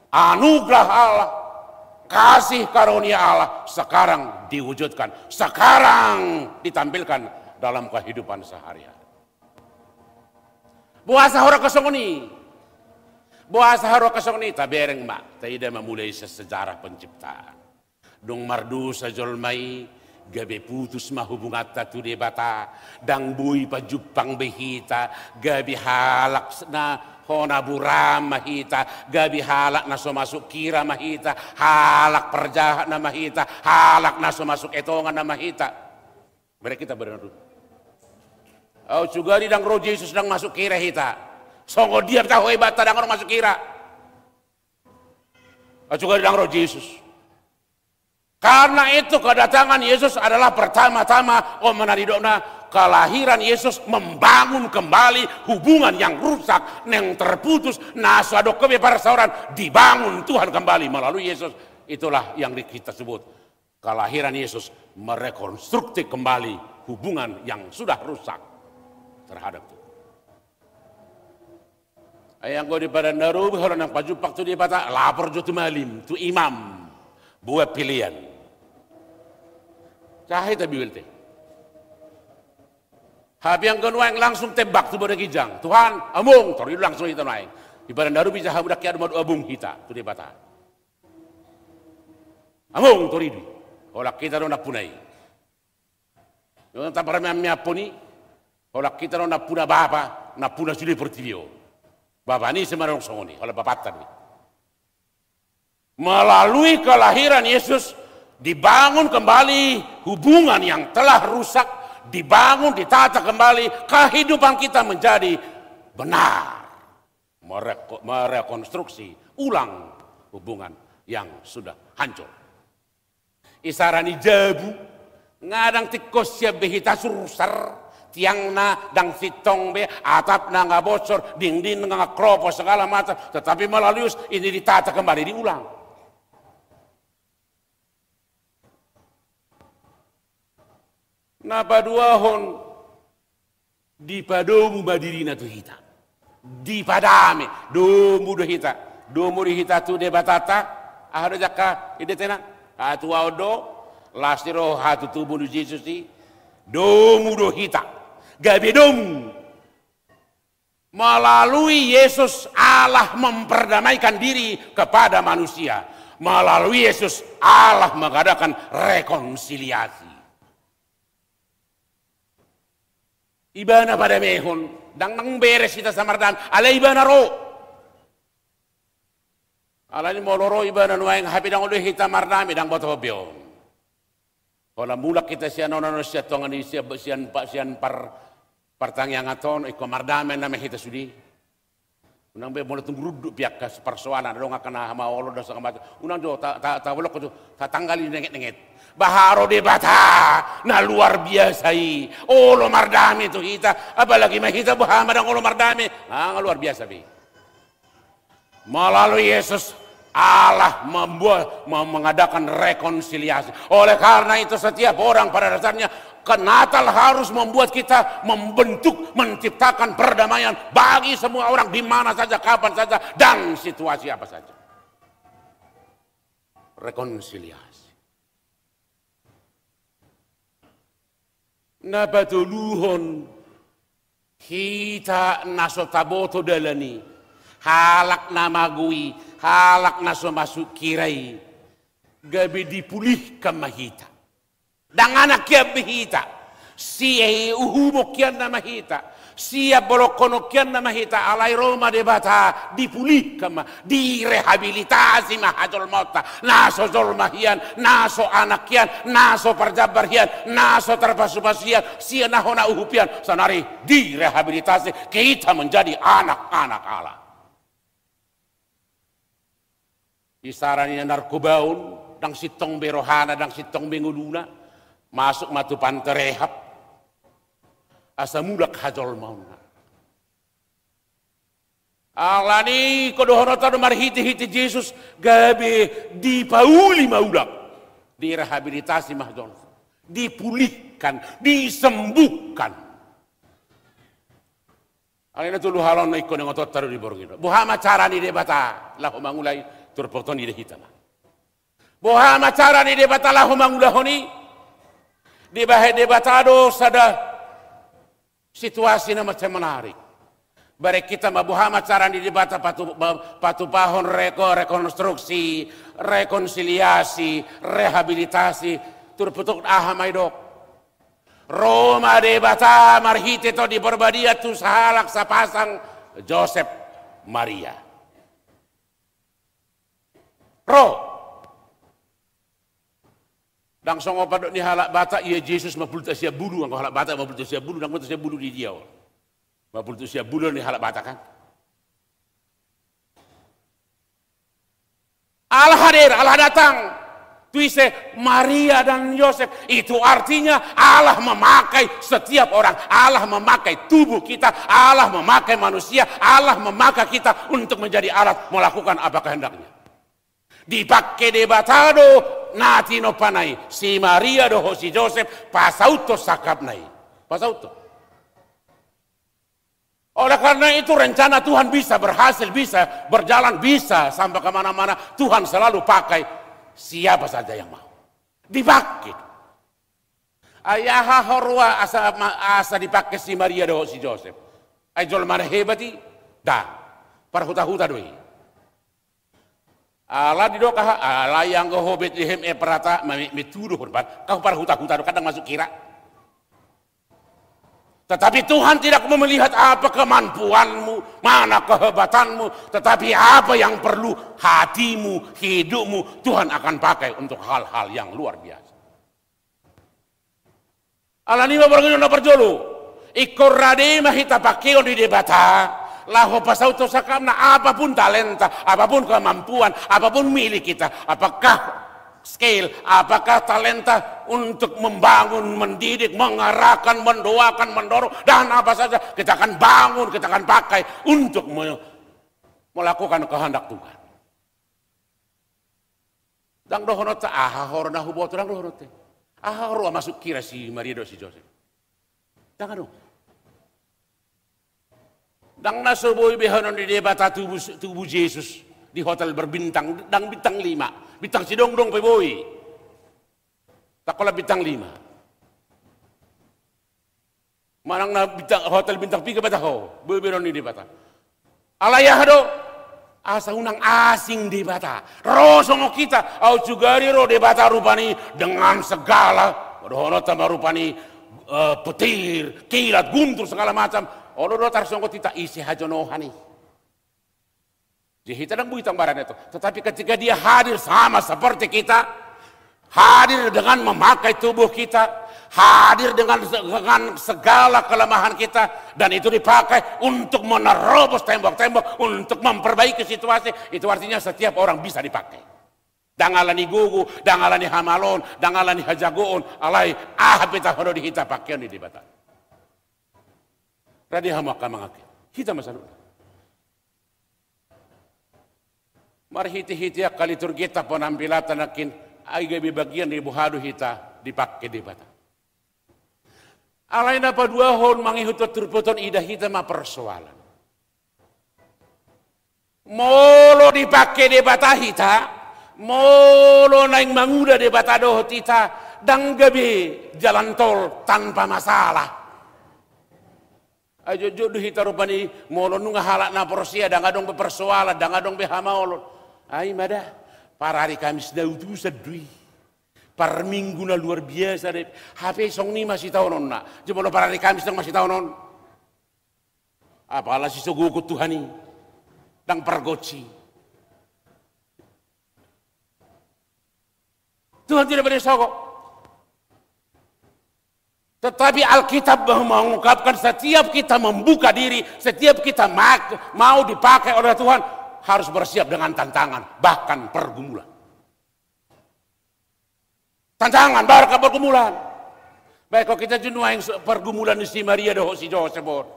anugerah Allah, kasih karunia Allah sekarang diwujudkan, sekarang ditampilkan dalam kehidupan sehari-hari. Boasa huroha songon i? Boasa huroha songon i? Tabereng ma, taida ma mulai se-, sejarah penciptaan. Dung mardosa jolma i, gabe putus ma hubunganta tu Debata, ndang boi pajumpang be hita, gabe halak s-, na hona buram ma hita, gabe halak na so masuk kira ma hita, halak parjahat nama hita, halak na so masuk etongan nama hita. Bereng hita badan tu. Au, sugari ndang ro Jesus, ndang masuk kira hita. Songon dia tahu hebatta ndang ro masuk kira. Au, sugari ndang ro Jesus. Karena itu, kedatangan Yesus adalah pertama-tama, on ma na nidokna, kelahiran Yesus membangun kembali hubungan yang rusak, yang terputus, na so adong be parsaoran, dibangun Tuhan kembali melalui Yesus. Itulah yang di-, kita sebut kelahiran Yesus merekonstruksi kembali hubungan yang sudah rusak terhadap Tuhan. Ai anggo di Padan na Robi, holan naeng pajumpang tu Debata, lapor jo tu malim, tu imam, buat pilihan. Tahe ta biwel te. Hape anggo nuaeng langsung tembak tu banua ginjang. Tuhan, amung, tor i do langsung hita nuaeng. Di Padan na Robi, jaha muda kia do madok amung hita tu Debata. Amung, tor i do i. Holan hita do nampuna i. Nunga taparmeammeaphon i, holan hita do nampuna Bapa, nampuna sude portibi on. Bapa ni ise ma na adong songon i, holan Bapanta do i. Melalui kelahiran Yesus, dibangun kembali hubungan yang telah rusak, dibangun, ditata kembali, kehidupan kita menjadi benar. Mereko-, merekonstruksi ulang hubungan yang sudah hancur. Isarana jabu, nga dang tingkos sian be hita sursar, tiangna dang sintong be, atapna nga bocor, dindingna nga kropos segala macam, tetapi melalui Yesus ini ditata kembali, diulang. Na paduahon, dipadomu ma dirina tu hita. Dipadame, domu do hita. Domu do hita tu Debatanta, aha do jangka i, di tena, hatuaon do, las ni roha, hatutubu ni Jesus i, domu do hita. Gabe domu. Melalui Yesus Allah memperdamaikan diri kepada manusia. Melalui Yesus Allah mengadakan rekonsiliasi. Ibana padamehon, dang, dang beres hita sai mardame, alai ibana ro. Alani molo ro ibana nuaeng hape dang olo hita mardame, dang boto be on. Holan mulak hita sian on, on sian tonga ni sian, sian pa-, sian par-, partangiangan on, ingkon mardame nama hita sude. Unang be molo tung runduk pe angka persoalan, adong angka na hamaolon do segala macam. Unang jo ta-, ta-, tabolongkon jo, tatanggali nenget-nenget. Baha ro Debata na luar biasa i. Olo mardame tu hita, apalagi ma hita boha ma dang olo mardame. Ah, nga luar biasa be. Melalui Yesus, Allah membuat, mem-, mengadakan rekonsiliasi. Oleh karena itu, setiap orang pada dasarnya, ke Natal harus membuat kita membentuk, menciptakan perdamaian bagi semua orang, di mana saja, kapan saja, dan situasi apa saja. Rekonsiliasi. Na patoluhon, hita na so taboto dalan i, halak na mago i, halak na so masuk hira i, gabe dipulihkan ma hita. Dang anak hian be hita, sian uhumon hian nama hita, sian bolonghonon hian nama hita, alai ro ma Debata, dipulihkan ma, direhabilitasi ma hajolmaonta, na so jolma hian, na so anak hian, na so parjambar hian, na so tarpasupasu hian, sian na hona uhum hian, saonari direhabilitasi, kita menjadi anak-anak Allah. Isarana narkobaon, dang sintong be rohana, dang sintong be ngoluna, masuk ma tu panti rehab, asa mulak hajolmaonna. Alani i ingkon dohononta do marhite-hite Jesus, gabe dipauli ma ulang, direhabilitasi ma hajolmaonna, dipulihkan, disembuhkan. Alani na tolu halana ingkon ingotonta do di borngin on. Boha ma cara ni Debata laho mangula i, turpukta on ida hita ma. Boha ma cara ni Debata laho mangulahon i? Dibahen Debata do sada situasi na mansai menarik. Bereng hita ma boha ma cara ni Debata patu-, pa-, patupahon reko-, rekonstruksi, rekonsiliasi, rehabilitasi, turpukta on aha ma didok. Ro ma Debata marhite Tondi Porbadia tu sahalak sapasang, Josep, Maria. Ro. Dang songon pandok ni halak Batak, ia Jesus mapulta sian bulu, anggo halak Batak mapulta sian bulu, dang boto sian bulu di dia on. Mapulta sian bulu ni halak Batak kan. Allah hadir, Allah datang. Tu ise? Maria dan Yosef. Itu artinya Allah memakai setiap orang. Allah memakai tubuh kita. Allah memakai manusia. Allah memakai kita untuk menjadi alat melakukan apa kehendaknya. Dipake Debata do na tinompana i, si Maria dohot si Josep, pasauthon sangkapna i. Pasauthon. Oleh karena itu, rencana Tuhan bisa berhasil, bisa berjalan, bisa sampai kemana-mana. Tuhan selalu pakai siapa saja yang mau. Dipake. Ai aha ho roa asa, ma-, asa dipake si Maria dohot si Josep? Ai jolma na hebat i? Dang. Parhuta-huta do i. Ala didok aha, alai anggo ho Betlehem Efrata, ma-, ma-, metu do ho, kan, ho parhuta-huta do, kan dang masuk hira. Tetapi Tuhan tidak melihat apa kemampuanmu, mana kehebatanmu, tetapi apa yang perlu hatimu, hidupmu, Tuhan akan pakai untuk hal-hal yang luar biasa. Alani i ma borngin on na parjolo, ingkon rade ma hita pangkeon ni Debata laho pasaut sangkapna, apapun talenta, apapun kemampuan, apapun milik kita, apakah skill, apakah talenta untuk membangun, mendidik, mengarahkan, mendoakan, mendorong, dan apa saja, kita akan bangun, kita akan pakai untuk me-, melakukan kehendak Tuhan. Ndang dohononta, "Aha ho ro na huboto?" Ndang dohononta. "Aha ho ro masuk kira si Maria dohot si Josep?" Ndang adong. Ndang na so boi behonon ni Debata tubu, tubu Jesus di hotel berbintang, ndang bintang lima, bintang sidongdong pe boi. Ndang holan bintang lima. Manang na bintang, hotel bintang piga pe taho, boi behonon ni Debata. Alai aha do? Asa unang asing Debata. Ro songon hita, au sugari ro Debata rupani dengan segala, dohononta ma rupani, eh, petir, kilat, guntur, segala macam. Olo do tarsonggot hita, ise hajonohan i. Jadi hita ndang boi tong barani tu. Tetapi ketika dia hadir sama seperti kita, hadir dengan memakai tubuh kita, hadir dengan, dengan segala kelemahan kita, dan itu dipakai untuk menerobos tembok-tembok, untuk memperbaiki situasi, itu artinya setiap orang bisa dipakai. Ndang alani gogo, ndang alani hamaloon, ndang alani hajagoon, alai aha pe taho do di hita pangkeon ni Debata. Rade hamu angka amang, hita ma saluhutna. Marhitehite angka liturgita, penampilan nangkin, ai gabe bagian ni boha do hita dipangke Debata. Alai na paduahon, mangihut turpuk on, ida hita ma persoalan. Molo dipangke Debata hita, molo naeng manguda Debata dohot hita, ndang gabe jalan tol tanpa masalah. Ai jotjot do hita rupani, molo nunga halak na porsea, ndang adong be persoalan, ndang adong be hamaolon. Ai ma da, parari Kamis na utusan do i. Parminggu na luar biasa do i. Hape songon i ma sitaononna. Jadi molo parari Kamis ndang ma sitaonon. Apala sisogohon Tuhan i. Ndang pargonsi. Tuhan tidak pernah disogok. Tetapi Alkitab mengungkapkan, setiap kita membuka diri, setiap kita mak-, mau dipakai oleh Tuhan, harus bersiap dengan tantangan, bahkan pergumulan. Tantangan, bahkan pergumulan. Baik, kalau kita jenuaeng se-, pergumulan ni si Maria dohot si Josep on.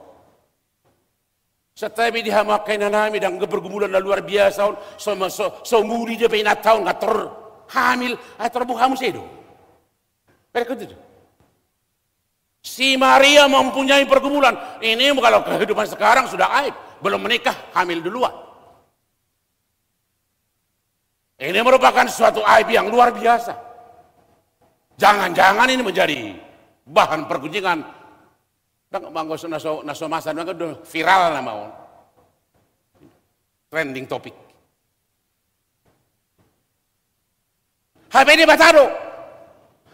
Santabi di hamu angka inanami, ndang pergumulan na luar biasa on, so, so, so muli dia pe inanta on, nga tor hamil, ai tor boi hamu sedo. Berikut itu. Si Maria mempunyai pergumulan. Ini kalau kehidupan sekarang sudah aib, belum menikah, hamil duluan. Ini merupakan suatu aib yang luar biasa. Jangan-jangan ini menjadi bahan pergunjingan. Ndang, manggo so, na so, na so masa, ndang do viral nama on. Trending topic. Hape Debata do.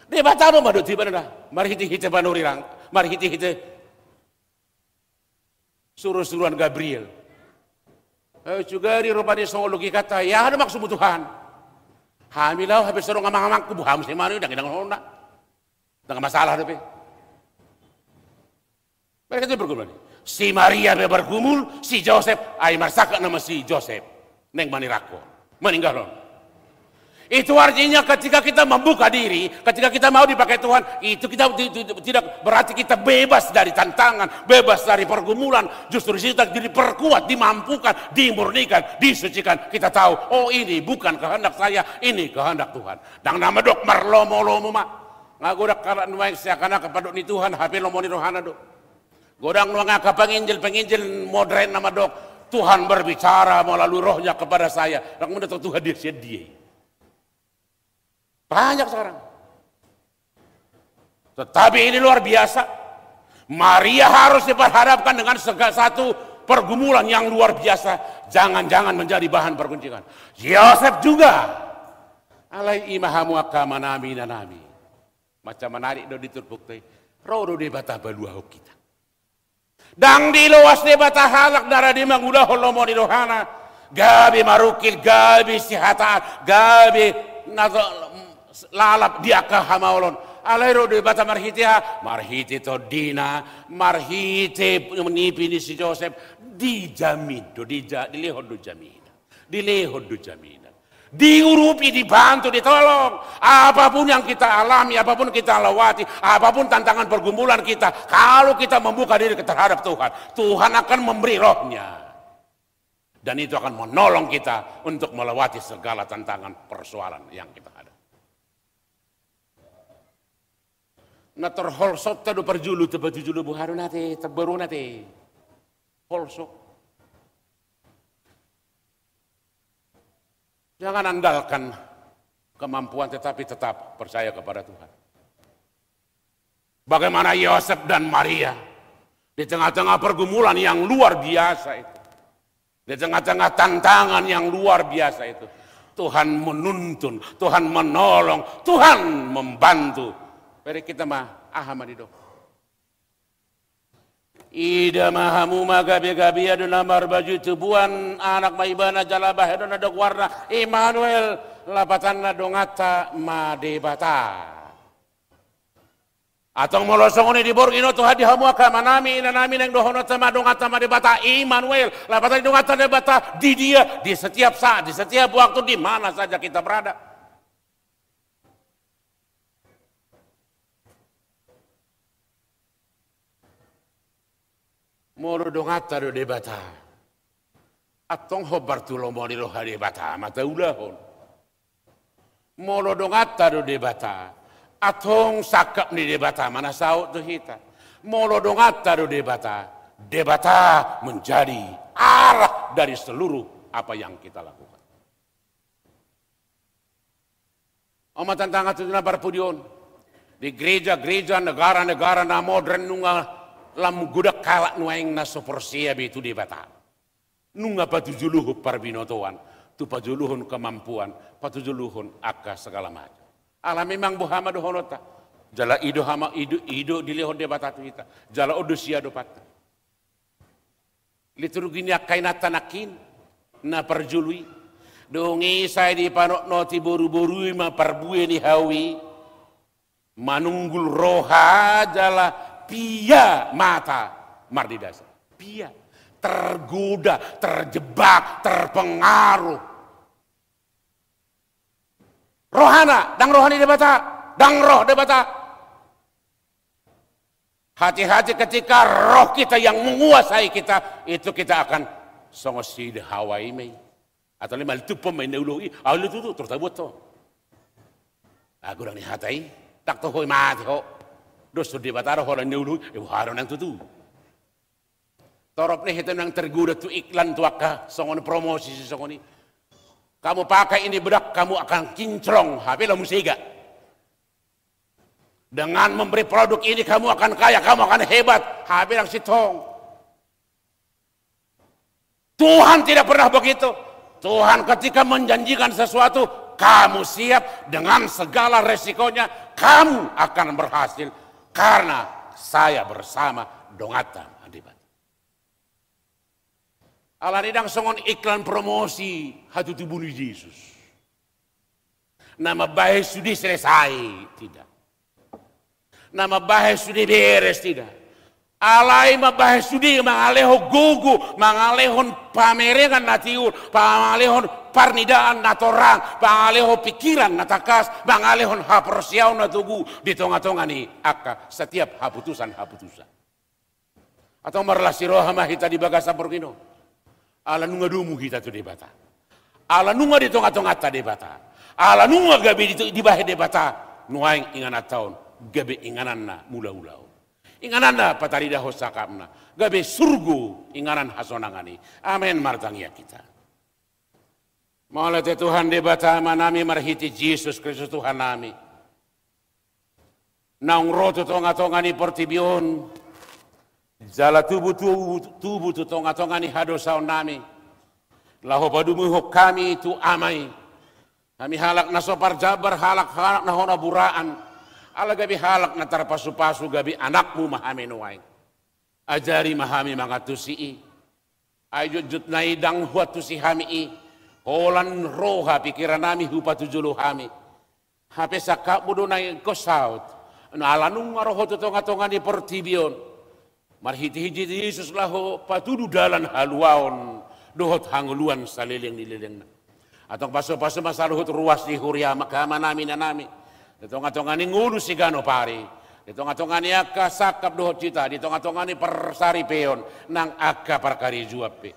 Debata do mandok tiba na. Marhitehite panurirang. Marhitehite surusuruan Gabriel. Eh, sugari rupani songon logikanta, ia aha do maksudmu Tuhan? Hamil au, hape so adong amang-amangku, boi hamu sai manang i, ndang inanghonna. Ndang masalah dope. Mereka itu bergumul. Si Maria pe bergumul, si Josep, ai marsangkap nama si Josep. Naeng manirangkon. Maninggalhon. Itu artinya ketika kita membuka diri, ketika kita mau dipakai Tuhan, itu kita ti-, ti-, tidak berarti kita bebas dari tantangan, bebas dari pergumulan. Justru di situ kita diperkuat, dimampukan, dimurnikan, disucikan. Kita tahu, "Oh, ini bukan kehendak saya, ini kehendak Tuhan." Ndang na mandok marlomo-lomo ma. Nga godang halak nuaeng seakan-akan pandok ni Tuhan, hape lomo ni rohana do. Godang nuaeng angka penginjil, penginjil modern na mandok, "Tuhan berbicara melalui rohnya kepada saya." Ndang mandok Tuhan dia sian dia. Banyak sekarang. Tetapi ini luar biasa. Maria harus diperhadapkan dengan sega-, satu pergumulan yang luar biasa. Jangan-jangan menjadi bahan pergunjingan. Yosef juga. Alai i ma hamu angka amanami, inanami. Mansai menarik do di turpukta i. Ro do Debata paluahon hita. Ndang diloas Debata halak na rade mangulahon lomo ni rohana. Gabe marungkil, gabe sihataan, gabe na to-, lalap di angka hamaolon. Alai ro Debata marhite aha? Marhite tondina, marhite nipi ni si Josep, dijamin do, dija-, dilehon do jaminan. Dilehon do jaminan. Diurupi, dibantu, ditolong. Apapun yang kita alami, apapun kita lewati, apapun tantangan pergumulan kita, kalau kita membuka diri terhadap Tuhan, Tuhan akan memberi Roh-Nya. Dan itu akan menolong kita untuk melewati segala tantangan persoalan yang kita hadapi. Na torholsot ta do parjolo, tapatujolo, boha do na te, tabaru na te. Holso. Jangan andalkan kemampuan, tetapi tetap percaya kepada Tuhan. Bagaimana Yosef dan Maria di tengah-tengah pergumulan yang luar biasa itu, di tengah-tengah tantangan yang luar biasa itu, Tuhan menuntun, Tuhan menolong, Tuhan membantu. Bere hita ma, aha ma didok? Ida ma hamu ma gabe-gabe, adong na marbaju tubuan, anak ma ibana jala bahen do na dok goarna, Immanuel, lapatanna donganta ma Debata. Antong molo songon i di borngin on, Tuhan, di hamu angka amanami, inanami, naeng dohononta ma donganta ma Debata, Immanuel, lapatanna donganta Debata, di dia, di setiap saat, di setiap waktu, di mana saja kita berada. Molo donganta do Debata, antong hombar tu lomo ni roha Debata ma taulahon. Molo donganta do Debata, antong sangkap ni Debata ma na saut tu hita. Molo donganta do Debata, Debata menjadi arah dari seluruh apa yang kita lakukan. On ma tantangan tu na parpudi on. Di gereja-gereja, negara-negara na modern, nunga lam godang halak nuaeng na so porsea be tu Debata. Nunga patujolohon parbinotoan, tu pajolohan kemampuan, patujolohon angka segala macam. Ala memang boha ma dohononta. Jala i do hama, i do, i do dilehon Debata tu hita. Jala on do siadopanta. Liturgi ni angka inanta nangkin, na parjolo i. Dung i sai dipanotnoti boru-boru i ma parbue ni hau i, manunggul roha jala pia mata mardedasa. Pia. Tergoda, terjebak, terpengaruh. Rohana, ndang roha ni Debata, ndang roh Debata. Hati-hati ketika roh kita yang menguasai kita, itu kita akan songon si Hawa i ma i. Atau lima litup ma i na uluhon i, au le tutu, tor tabuat ho. Ago dang ni hata i, tak toho i mate ho. Dos tu Debata do ho na uluhon i, e boha do nang tutu. Torop ni hita nang tergoda tu iklan tu angka songon promosi si songon i. Kamu pakai ini bedak, kamu akan kinclong, hape lamu sega. Dengan memberi produk ini, kamu akan kaya, kamu akan hebat, hape dang sintong. Tuhan tidak pernah begitu. Tuhan ketika menjanjikan sesuatu, kamu siap dengan segala resikonya, kamu akan berhasil. Karena saya bersama donganta ma Debata. Alani ndang songon iklan promosi hatutubu ni Jesus. Na mambahen sude selesai, tidak. Na mambahen sude beres, tidak. Alai mambahen sude mangalehon gogo, mangalehon pamerengan na tiur, mangalehon parnidaan na torang, mangalehon pikiran na tangkas, mangalehon haporseaon na togu di tonga-tonga ni angka setiap haputusan-haputusan. Antong marlas ni roha ma hita di bagasan borngin on. Ala nunga domu hita tu Debata. Ala nunga di tonga-tonganta Debata. Ala nunga gabe di, dibahen Debata nuaeng ingananta on, gabe ingananna mula-ula on. Ingananna pataridahon sangkapna, gabe surgo inganan hasonangan i. Amen, martangiang hita. Mauliate Tuhan Debata Amanami marhite Jesus Kristus Tuhannami. Naung ro tu tonga-tonga ni portibi on, jala tubu, tubu, tubu tu tonga-tonga ni hadosaonnami. Laho padomuhon hami tu Ama i. Hami halak na so parjambar, halak, halak na hona buraan. Ala gabe halak na tarpasu-pasu, gabe anakmu ma hami nuaeng. Ajari ma hami mangantusi i. Ai jotjot nai ndang huantusi hami i, holan roha pikirannami hupatujolo hami. Hape sangkapmu do na ingkon saut. Na ala nunga ro Ho tu tongatonga ni portibi on, marhitehite Jesus laho patudu dalan haluaon dohot hangoluan saleleng ni lelengna. Antong pasupasu ma saluhut ruas ni huriaM, angka amanami, inanami, di tongatonga ni ngolu siganup ari, di tongatonga ni angka sangkap dohot hita, di tongatonga ni parsaripeon nang angka parkarejoan pe.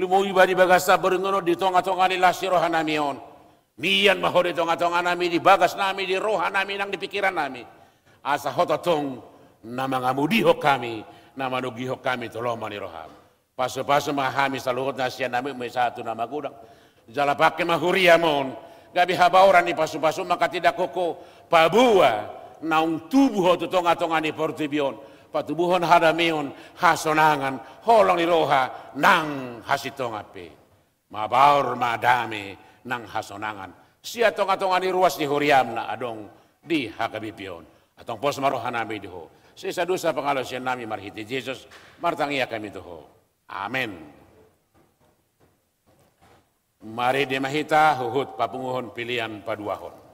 Lumobi ma di bagasan borngin on, di tongatonga ni las ni rohanami on. Mian ma Ho di tongatonganami, di bagasnami, di rohanami nang di pingkirannami, asa Ho tongtong na mangamodihon hami, na manunggihon hami tu lomo ni rohaM. Pasupasu ma hami saluhutna sian na meme sahat tu na magodang. Jala pangke ma huriaM on, gabe habaoran ni pasupasuM angka tindakhonku, paboa naung tubu Ho tu tongatonga ni portibi on, patubuhon hadameon, hasonangan, holong ni roha nang hasintongan pe. Mabaor ma dame nang hasonangan sian tongatonga ni ruas ni huriaM na adong di H K B P on. Antong pos ma rohanami di Ho. Sesa dosa pangalaosionnami marhite Jesus, martangiang hami tu Ho. Amen. Marende ma hita huhut papunguhon pelean paduahon.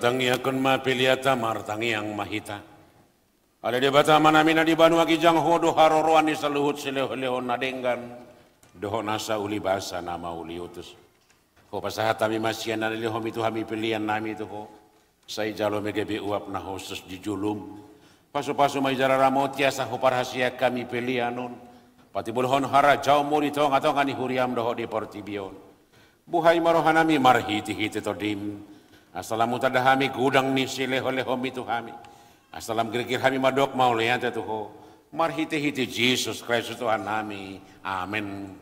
Tangiangkon ma peleanta, martangiang ma hita. Ale Debata Amanami na di banua ginjang, Ho do haroroan ni saluhut silehonlehon na denggan dohot nasa uli basa na mauliutus. Ho pasahat hami ma sian na nilehonMi tu hami peleannami tu Ho. Sai jalo ma gabe uap na hushus di jolom. Pasupasu ma jala ramoti asa huparhaseang hami pelean on, patimbulhon harajaonMu di tongatonga ni huriaM dohot di portibi on. Buhai ma rohanami marhitehite TondiM, asa lam hutanda hami godang ni silehonlehonMi tu hami, asa lam girgir hami mandok mauliate tu Ho, marhitehite Jesus Kristus Tuhannami. Amen.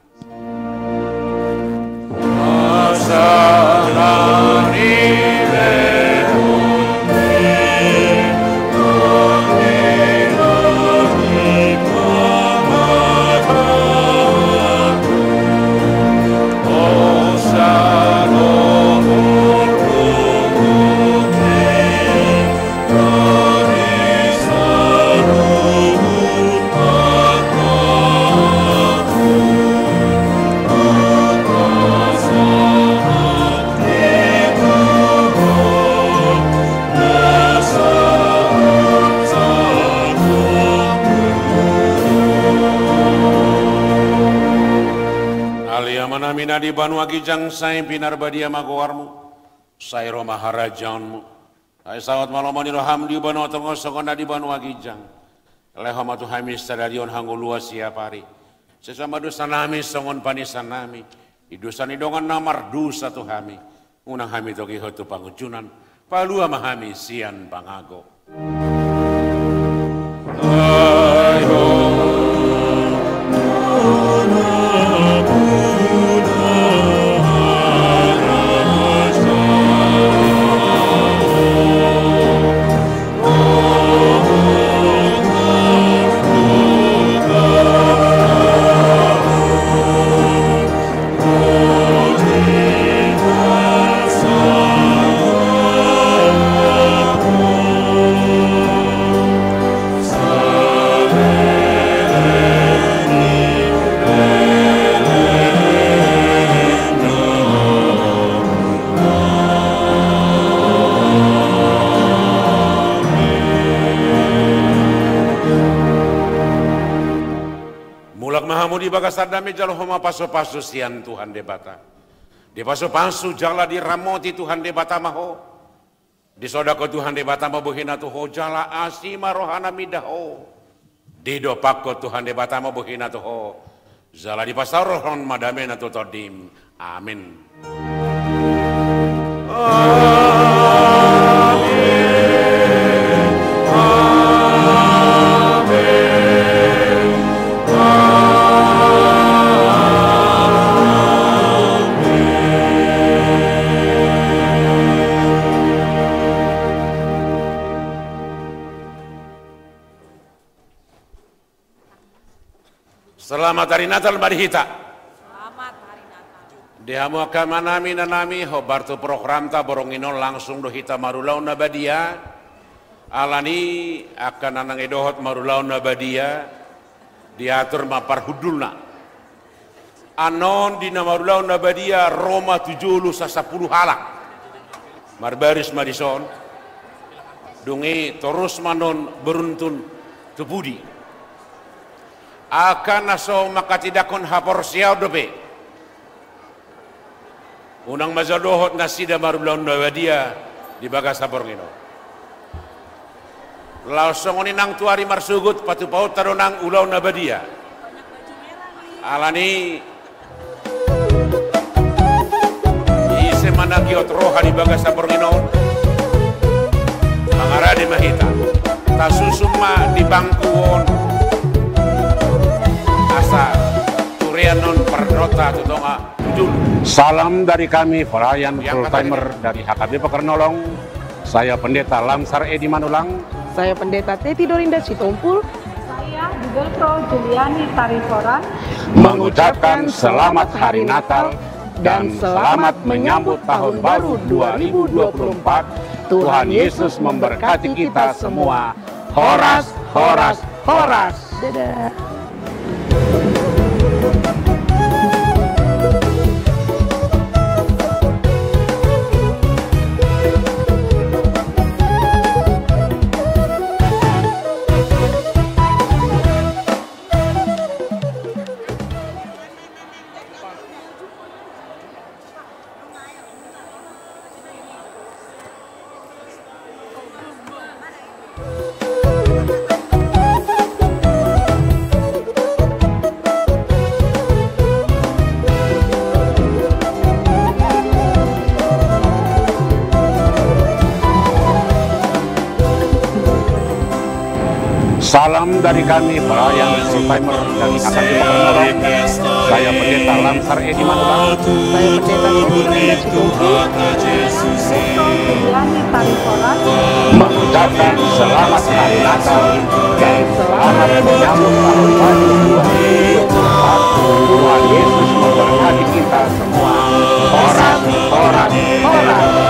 Ale Amanami na di banua ginjang, sai pinarbadia ma goarMu. Sai ro ma harajaonMu. Sai saut ma lomo ni rohaM di banua tonga on songon na di banua ginjang. Lehon ma tu hami sadari on hangoluan siapari. Sesa ma dosanami songon panesanami di dosa ni dongan na mardosa tu hami. Unang hami togihon tu pangunjunan. Palua ma hami sian pangago. Mulak ma hamu di bagasan dame, jalo hamu ma pasupasu sian Tuhan Debata. Dipasupasu jala diramoti Tuhan Debata ma ho. Disodangkon Tuhan Debata ma bohina tu ho, jala asi ma rohana mida ho. Didompakkon Tuhan Debata ma bohina tu ho, jala dipasaorhon ma damena tu tondim. Amen. Selamat Hari Natal ma di hita. Selamat Hari Natal. Di hamu angka amanami, inanami, hombar tu programta borngin on, langsung do hita marulaon na badia. Alani angka na naeng dohot marulaon na badia, diatur ma parhundulna. Annon di na marulaon na badia ro ma tu jolo sasampulu halak. Marbaris ma dison. Dung i torus ma annon beruntun tu pudi. Angka na so manghatindanghon haporseaon dope, unang ma jalo dohot nasida marulaon na badia di bagasan borngin on. Laos songon i nang tu ari marsogot, patupaonta do nang ulaon na badia. Alani ise ma na giot roha di bagasan borngin on, mangarade ma hita. Tasusun ma di bangku on, asa turean on pardaonta tu tonga. Salam dari kami, pelayan full timer dari H K B Pekernolong. Saya Pendeta Lamsar Edi Manulang. Saya Pendeta Teti Dorinda Sitompul. Saya Dugeltro Juliani Tarisoran. Mengucapkan selamat Hari Natal dan selamat menyambut Tahun Baru dua ribu dua puluh empat. Tuhan Yesus memberkati kita semua. Horas, horas, horas. Dadah. Salam dari kami, pelayan full timer dari H K B Pakarnolong. Saya Pendeta Lamsar Edi Manulang. Saya Pendeta Edi Manulang. Mengucapkan selamat Hari Natal dan selamat menyambut tahun baru dua ribu dua puluh empat. Tuhan Yesus memberkati kita semua. Horas, horas, horas.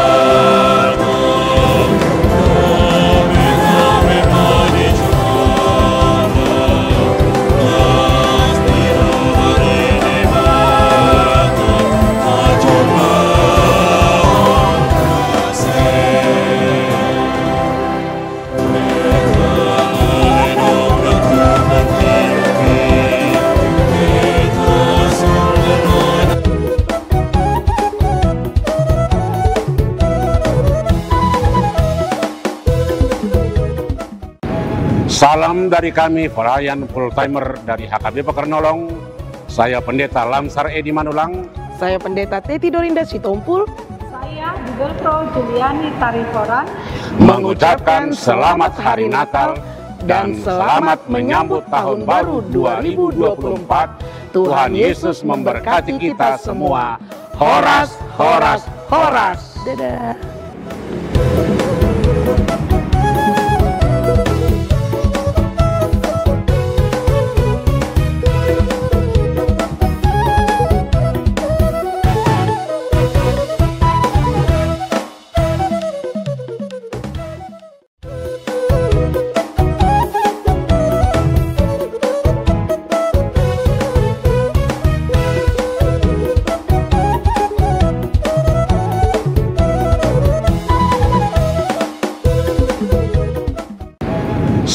Salam dari kami, pelayan full timer dari H K B Pakarnolong. Saya Pendeta Lamsar Edi Manulang. Saya Pendeta Teti Dorinda Sitompul. Saya Dugeltro Juliani Tarihoran. Mengucapkan selamat Hari Natal dan selamat menyambut tahun baru dua ribu dua puluh empat. Tuhan Yesus memberkati kita semua. Horas, horas, horas. Dadah.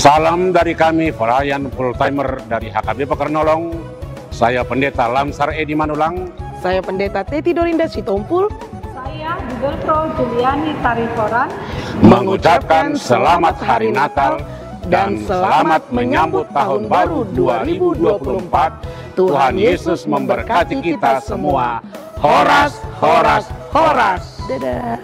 Salam dari kami, pelayan full timer dari H K B Pakarnolong. Saya Pendeta Lamsar Edi Manulang. Saya Pendeta Teti Dorinda Sitompul. Saya Dugeltro Juliani Tarihoran. Mengucapkan selamat Hari Natal dan selamat menyambut tahun baru dua ribu dua puluh empat. Tuhan Yesus memberkati kita semua. Horas, horas, horas. Dadah.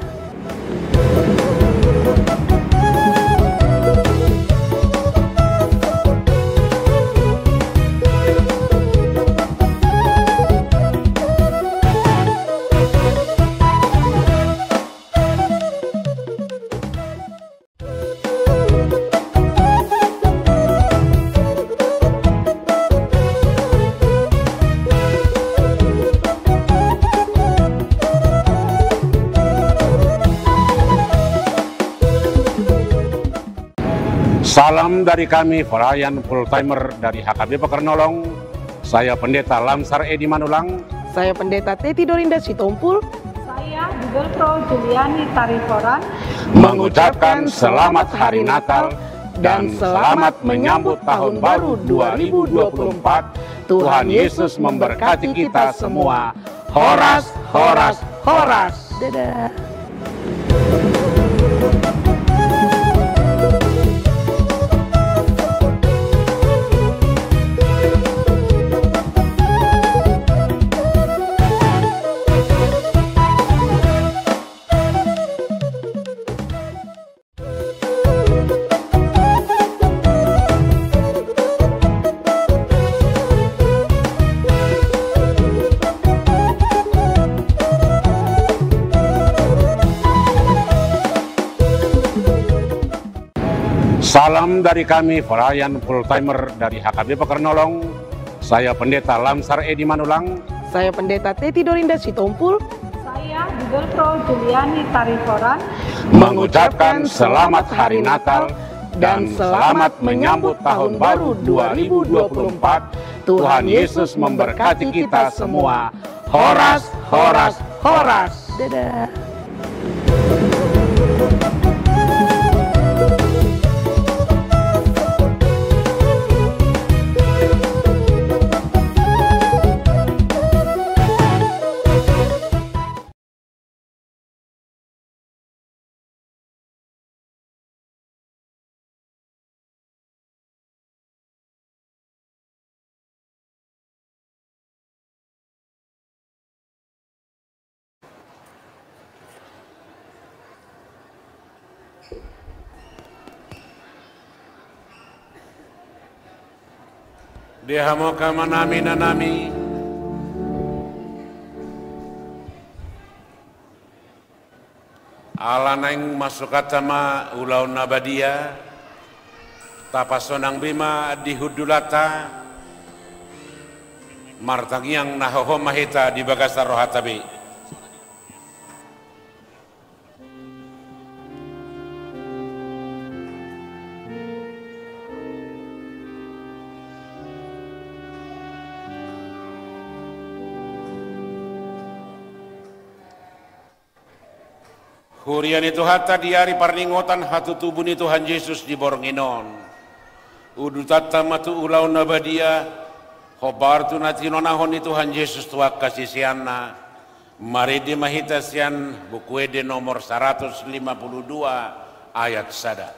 Salam dari kami, pelayan full timer dari H K B Pakarnolong. Saya Pendeta Lamsar Edi Manulang. Saya Pendeta Teti Dorinda Sitompul. Saya Dugeltro Juliani Tarihoran. Mengucapkan selamat Hari Natal dan selamat menyambut tahun baru dua ribu dua puluh empat. Tuhan Yesus memberkati kita semua. Horas, horas, horas. Dadah. Salam dari kami, pelayan full timer dari H K B Pakarnolong. Saya Pendeta Lamsar Edi Manulang. Saya Pendeta Teti Dorinda Sitompul. Saya Dugeltro Juliani Tarihoran. Mengucapkan selamat Hari Natal dan selamat menyambut tahun baru dua ribu dua puluh empat. Tuhan Yesus memberkati kita semua. Horas, horas, horas. Dadah. Di hamu angka amanami, inanami. Ala naeng masukanta ma ulaon na badia, tapasonang be ma di hundulanta, martangiang na hohom ma hita di bagasan rohanta be. Huria ni Tuhanta, di ari parningotan hatutubu ni Tuhan Jesus di borngin on, udutanta ma tu ulaon na badia, hombar tu na tinonahon ni Tuhan Jesus tu angka siseanna, marende ma hita sian Buku Ende nomor saratus lima puluh dua ayat sada.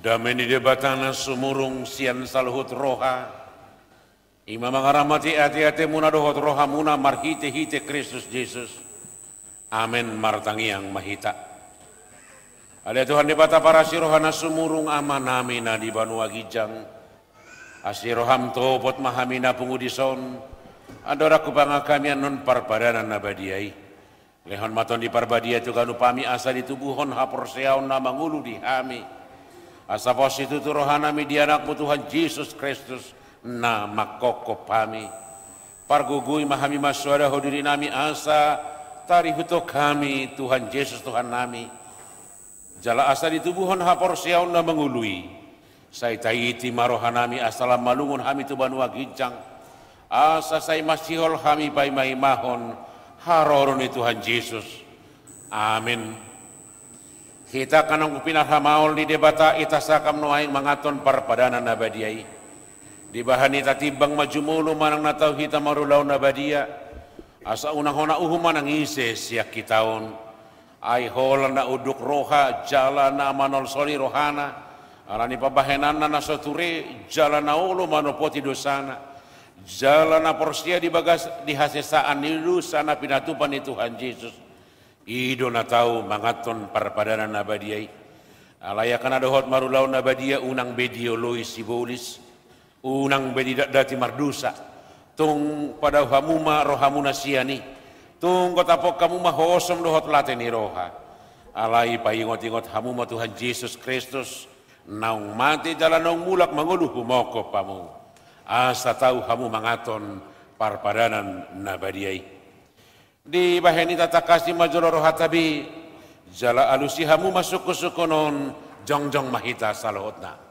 Dame ni Debata na sumurung sian saluhut roha, i ma mangaramoti ateatemuna dohot rohamuna marhitehite Kristus Jesus. Amen. Martangiang ma hita. Ale Tuhan Debata parasi roha na sumurung, Amanami na di banua ginjang, asi roham topot ma hami na pungu dison, andorang hupangan hami annon parpadanan na badia i. Lehon ma Tondi Parbadia tu ganup hami asa ditubuhon haporseaon na mangolu di hami, asa pos situtu rohanami di Anakmu Tuhan Jesus Kristus na mangkophop hami. Pargogoi ma hami mansoada ho dirinami asa tarihuthon hami Tuhan Jesus Tuhannami. Jala asa ditubuhon haporseaon na mangolu i, sai taiti ma rohanami asa lam malungun hami tu banua ginjang, asa sai masihol hami paimaimahon haroro ni Tuhan Jesus. Amen. Hita angka naung pinarhamaol ni Debata, ita saham nuaeng manganhon parpadanan na badia i. Dibahen i tatimbang ma jumolo manang na tau hita marulaon na badia, asa unang hona uhum manang ise sian hita on. Ai holan na unduk roha jala na manolsoli rohana, ala ni pambahenanna na so ture jala na olo manopoti dosana, jala na porsea di bagas di hasesaan ni dosa na pinatupa ni Tuhan Jesus, i do na tau manganhon parpadanan na badia i. Alai angka na dohot marulaon na badia, unang be dioloi sibolis, unang be didatdati mardosa. Tung padao hamu ma rohamuna sian i. Tung gotapon hamu ma hosom dohot late ni roha. Alai paingotingot hamu ma Tuhan Jesus Kristus, naung mate jala naung mulak mangolu humophop hamu, asa tau hamu manganhon parpadanan na badia i. Dibahen i tatangkasi ma jolo rohanta be, jala alusi hamu ma sungkunsungkun on, jongjong ma hita saluhutna.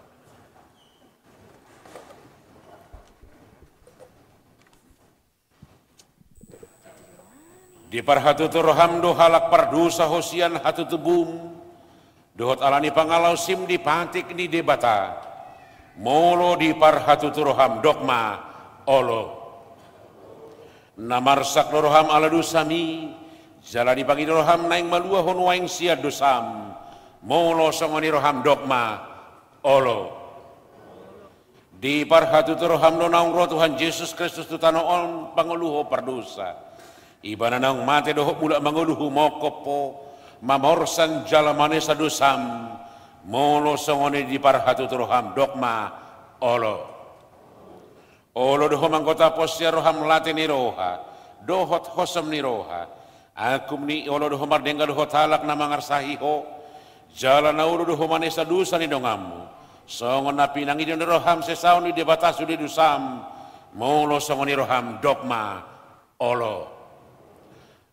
Diparhatutu roham do halak pardosa ho sian hatutubum, dohot ala ni pangalaosim dipatik ni Debata. Molo diparhatutu roham, dok ma: Olo. Na marsak do roham ala dosami, jala dipangido roham naeng malua ho nuaeng sian dosam. Molo songon i roham, dok ma: Olo. Diparhatutu roham do naung ro Tuhan Jesus Kristus tu tano on pangoluhon pardosa. Ibana naung mate dohot mulak mangolu humongkop Ho, mamorsan jala manesa dosam, molo songon i diparhatutu roham, dok ma: Olo. Olo do Ho manggotaphon sian roham late ni roha dohot hosom ni roha. Angkup ni i, olo do Ho mardenggan dohot halak na mangarsahi Ho, jala na olo do Ho manesa dosa ni donganmu, songon na pinangido ni roham sesaon di Debata sude dosam, molo songon i roham, dok ma: Olo.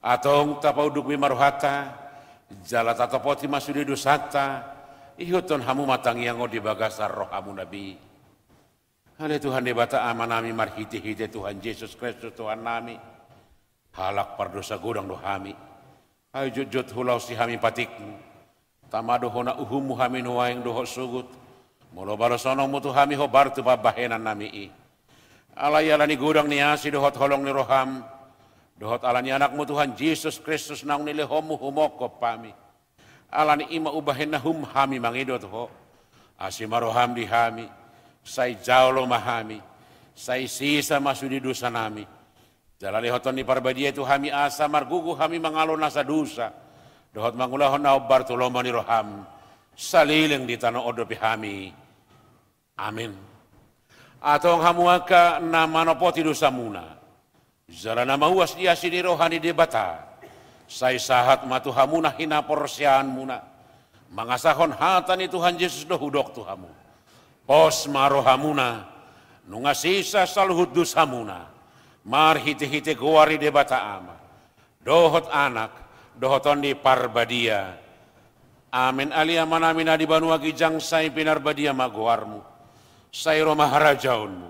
Antong tapaunduk be ma rohanta, jala tatopoti ma sude dosanta, ihuthon hamu ma tangiang on di bagasan rohamuna be. Ale Tuhan Debata Amanami, marhitehite Tuhan Jesus Kristus Tuhannami, halak pardosa godang do hami. Ai jotjot hulaosi hami patikmu. Tama do hona uhummu hami nuaeng dohot sogot, molo balosononmu tu hami hombar tu pambahenannami i. Alai ala ni godang ni asi dohot holong ni roham, dohot ala ni Anakmu Tuhan Jesus Kristus naung nilehonmu humongkop hami, ala ni i ma umbahen na uhum hami mangido tu Ho. Asi ma roham di hami, sai jalo ma hami, sai sesa ma sude dosanami. Jala lehonon ni Parbadia i tu hami asa margogo hami mangalo nasa dosa, dohot mangulahon na hombar tu lomo ni roham, saleleng di tano on dope hami. Amen. Antong hamu angka na manopoti dosamuna, jala na mauas di asi ni roha ni Debata, sai sahat ma tu hamuna hinaporseaonmuna, mangasahon hata ni Tuhan Jesus do hudok tu hamu. Pos ma rohamuna, nunga sesa saluhut dosamuna, marhitehite goar ni Debata Ama, dohot Anak, dohot Tondi Parbadia. Amen. Ale Amanami na di banua ginjang, sai pinarbadia ma goarmu. Sai ro ma harajaonmu.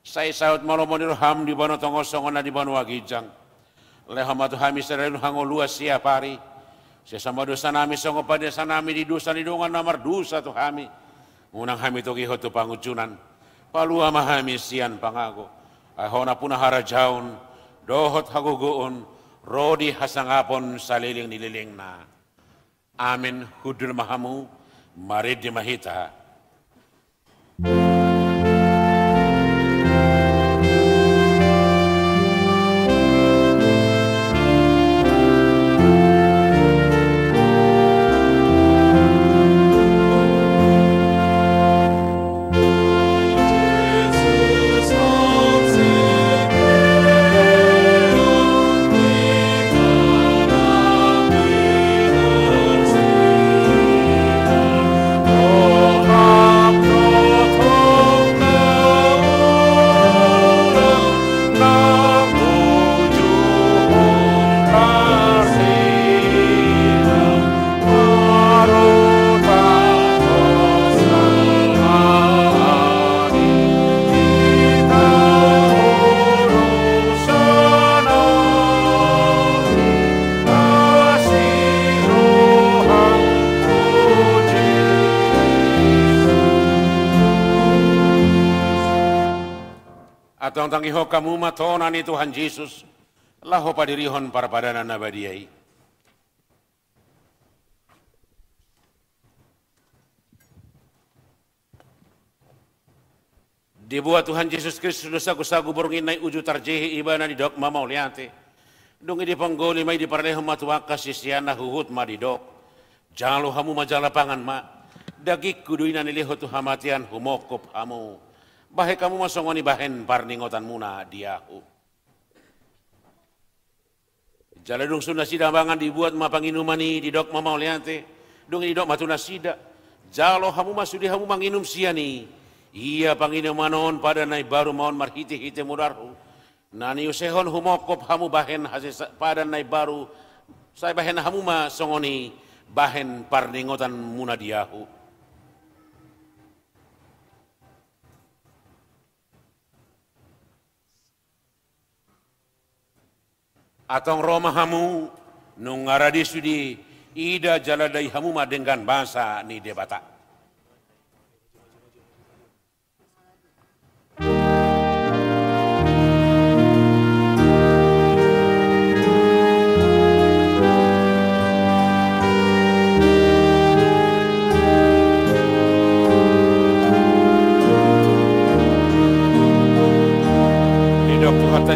Sai saut ma lomo ni roham di banua tonga on songon na di banua ginjang. Lehon ma tu hami sadari on hangoluan siapari. Sesa ma dosanami songon panesanami di dosa ni dongan na mardosa tu hami. Unang hami togihon tu pangunjunan. Palua ma hami sian pangago. Ai Ho nampuna harajaon, dohot hagogoon, ro di hasangapon saleleng ni lelengna. Amen. Hundul ma hamu, marende ma hita. Antong tangihon hamu ma tona ni Tuhan Jesus, laho padirihon parpadanan na badia i. Dibuat Tuhan Jesus Kristus do sagusagu borngin na i uju tarjehe Ibana, didok ma mauliate. Dung i diponggoli ma i, diparlehon ma tu angka siseanna, huhut ma didok: Jalo hamu ma jala pangan ma. Dagingku do i na nilehon tu hamatean, humongkop hamu. Bahen hamu ma songon i bahen parningotanmuna di ahu. Jala dung sun nasida mangan, dibuat ma panginuman i, didok ma mauliate. Dung i didok ma tu nasida: Jalo hamu ma sude hamu manginum sian i. Ia panginuman on padan na imbaru ma on marhitehite mudarhu, na niusehon humongkop hamu bahen hasesa-, padan na imbaru, sai bahen hamu ma songon i bahen parningotanmuna di ahu. Antong ro ma hamu, nunga rade sude, ida jala dai hamu ma denggan basa ni Debata.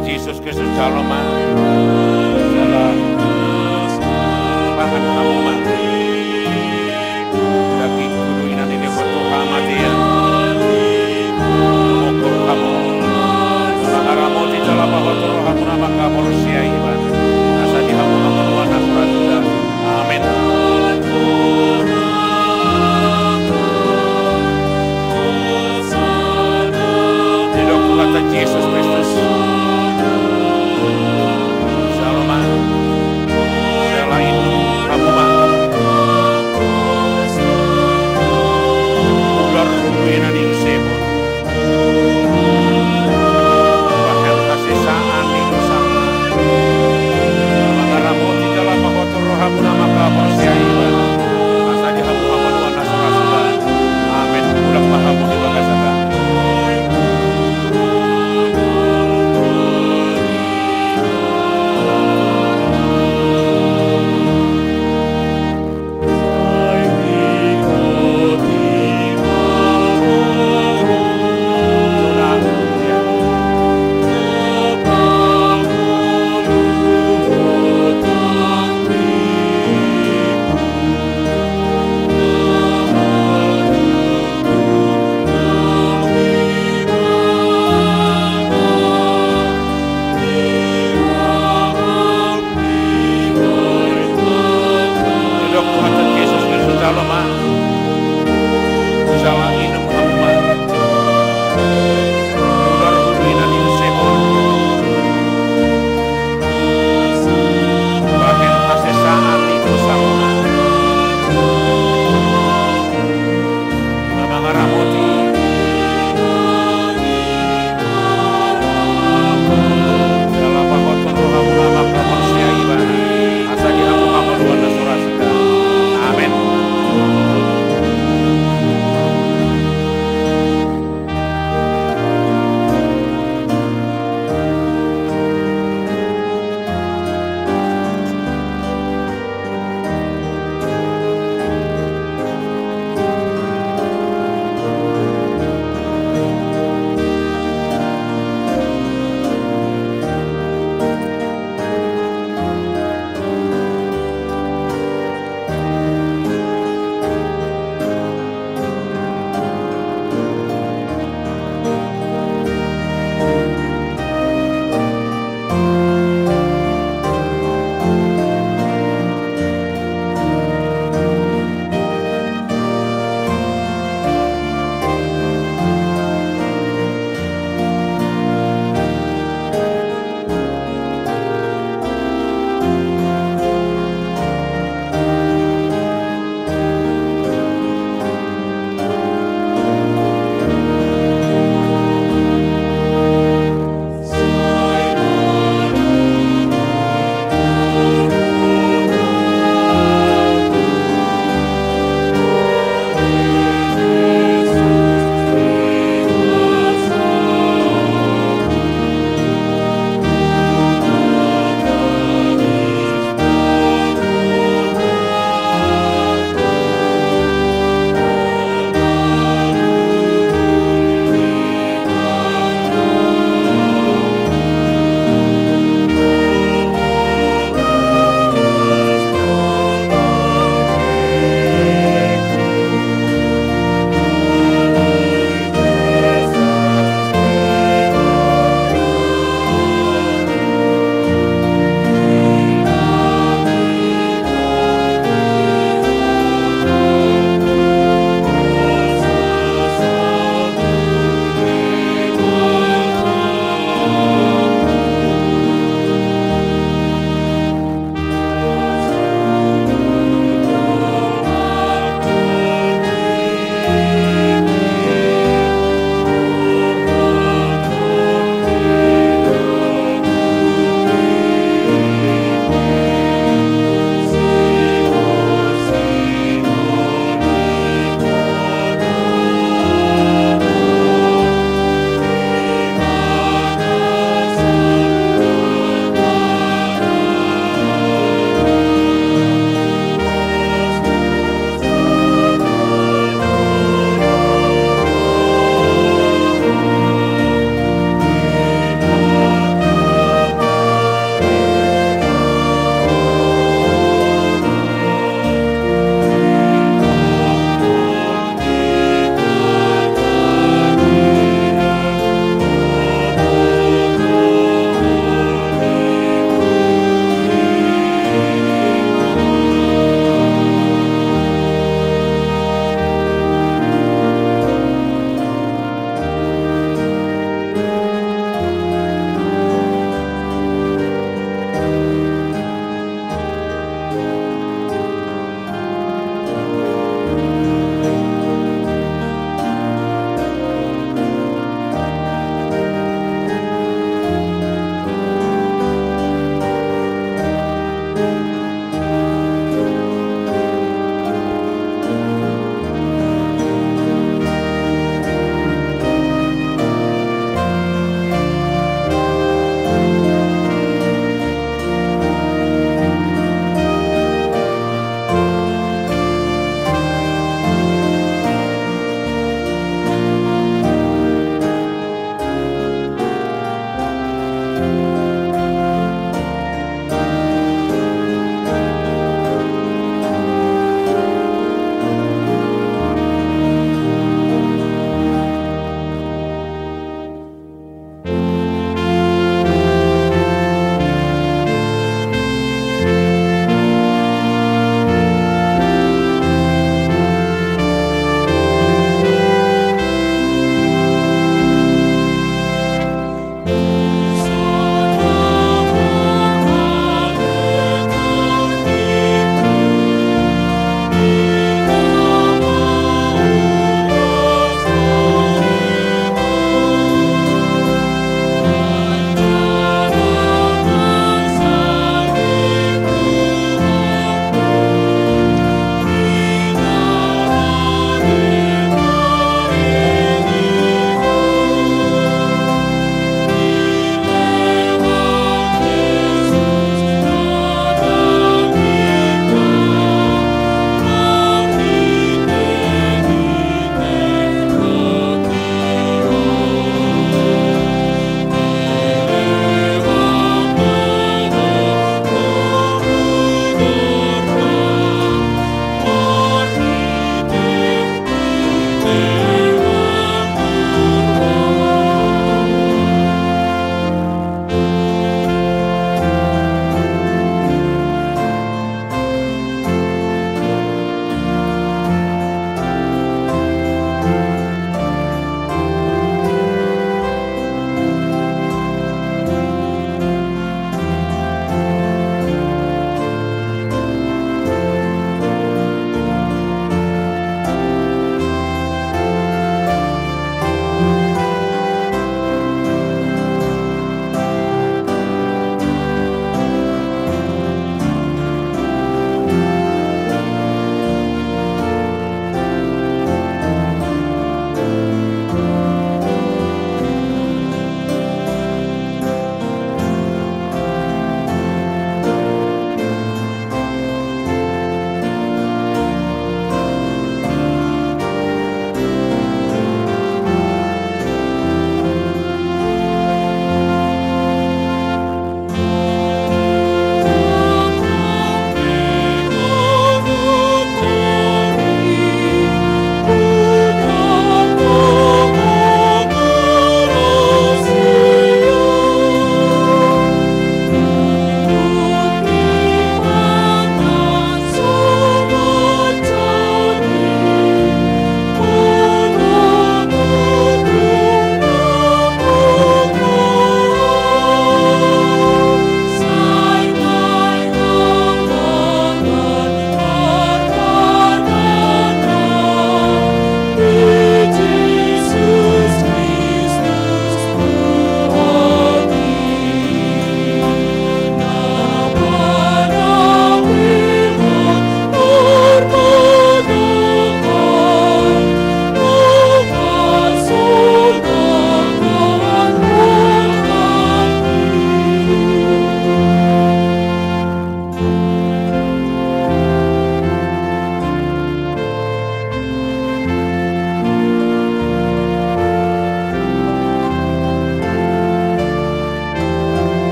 Jesus Kristus, jalo ma. Jala pahan hamu ma dagingku dohot ina ni Debata tu hamatean. Mongkol hamu, mangharamoti jala pahothon rohamuna manghaporseai ibana. Asa di hamu hamonangan na hurang. Amen. Didok Tuhan Jesus Kristus. Jalo ma.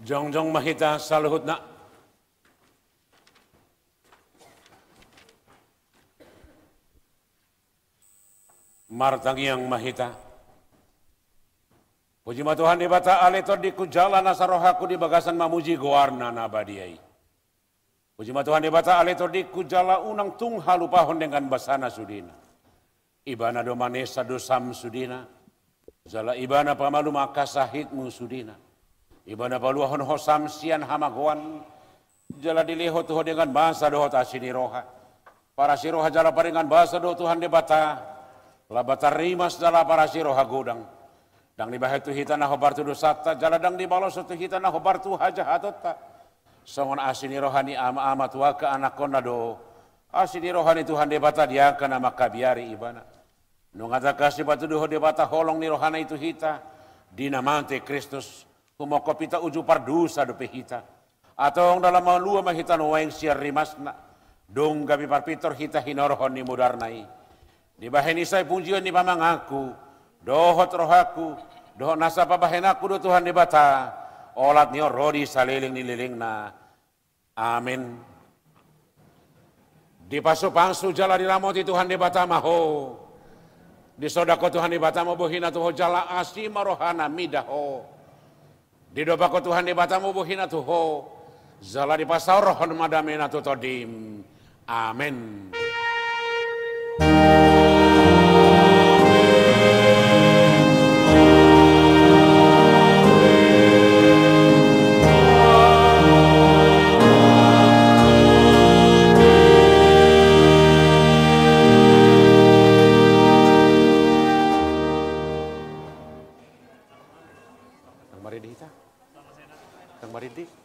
Jongjong ma hita saluhutna. Martangiang ma hita. Puji ma Tuhan Debata, ale tondingku jala nasa rohangku di bagasan mamuji goarna na badia i. Puji ma Tuhan Debata, ale tondingku jala unang tung halupahon denggan basana sudena. Ibana do manesa dosam sudena. Jala Ibana pamalum angka sahitmu sudena. Ibana paluahon ho sam sian hamagoan. Jala dilehon tu ho denggan basa dohot asi ni roha. Parasi roha jala paringan basa do Tuhan Debata. Lambat tarrimas jala parasi roha godang. Ndang dibahen tu hita na hombar tu dosanta, jala ndang dibaloshon tu hita na hombar tu hajahatonta. Songon asi ni roha ni ama-ama tu angka anakkonna do asi ni roha ni Tuhan Debata di angka na mangkabiari Ibana. Nunga tangkas dipatuduhon Debata holong ni rohana i tu hita, di na mate Kristus, humongkop hita uju pardosa dope hita. Antong ndang malua ma hita nuaeng sian rimasna, dung gabe parpintor hita hinorhon ni mudarna i. Dibahen i sai pujion ni pamanganku, dohot rohangku, dohot nasa pabahenanku do Tuhan Debata, olat ni on ro di saleleng ni lelengna. Amen. Dipasupasu jala diramoti Tuhan Debata ma ho. Disodap ho Tuhan Debata ma bohina tu ho jala asi ma rohana mida ho. Didobak ho Tuhan Debata ma bohina tu ho. Jala dipasaorhon ma damena tu tondim. Amen. Ndang maridi hita. Ndang maridi.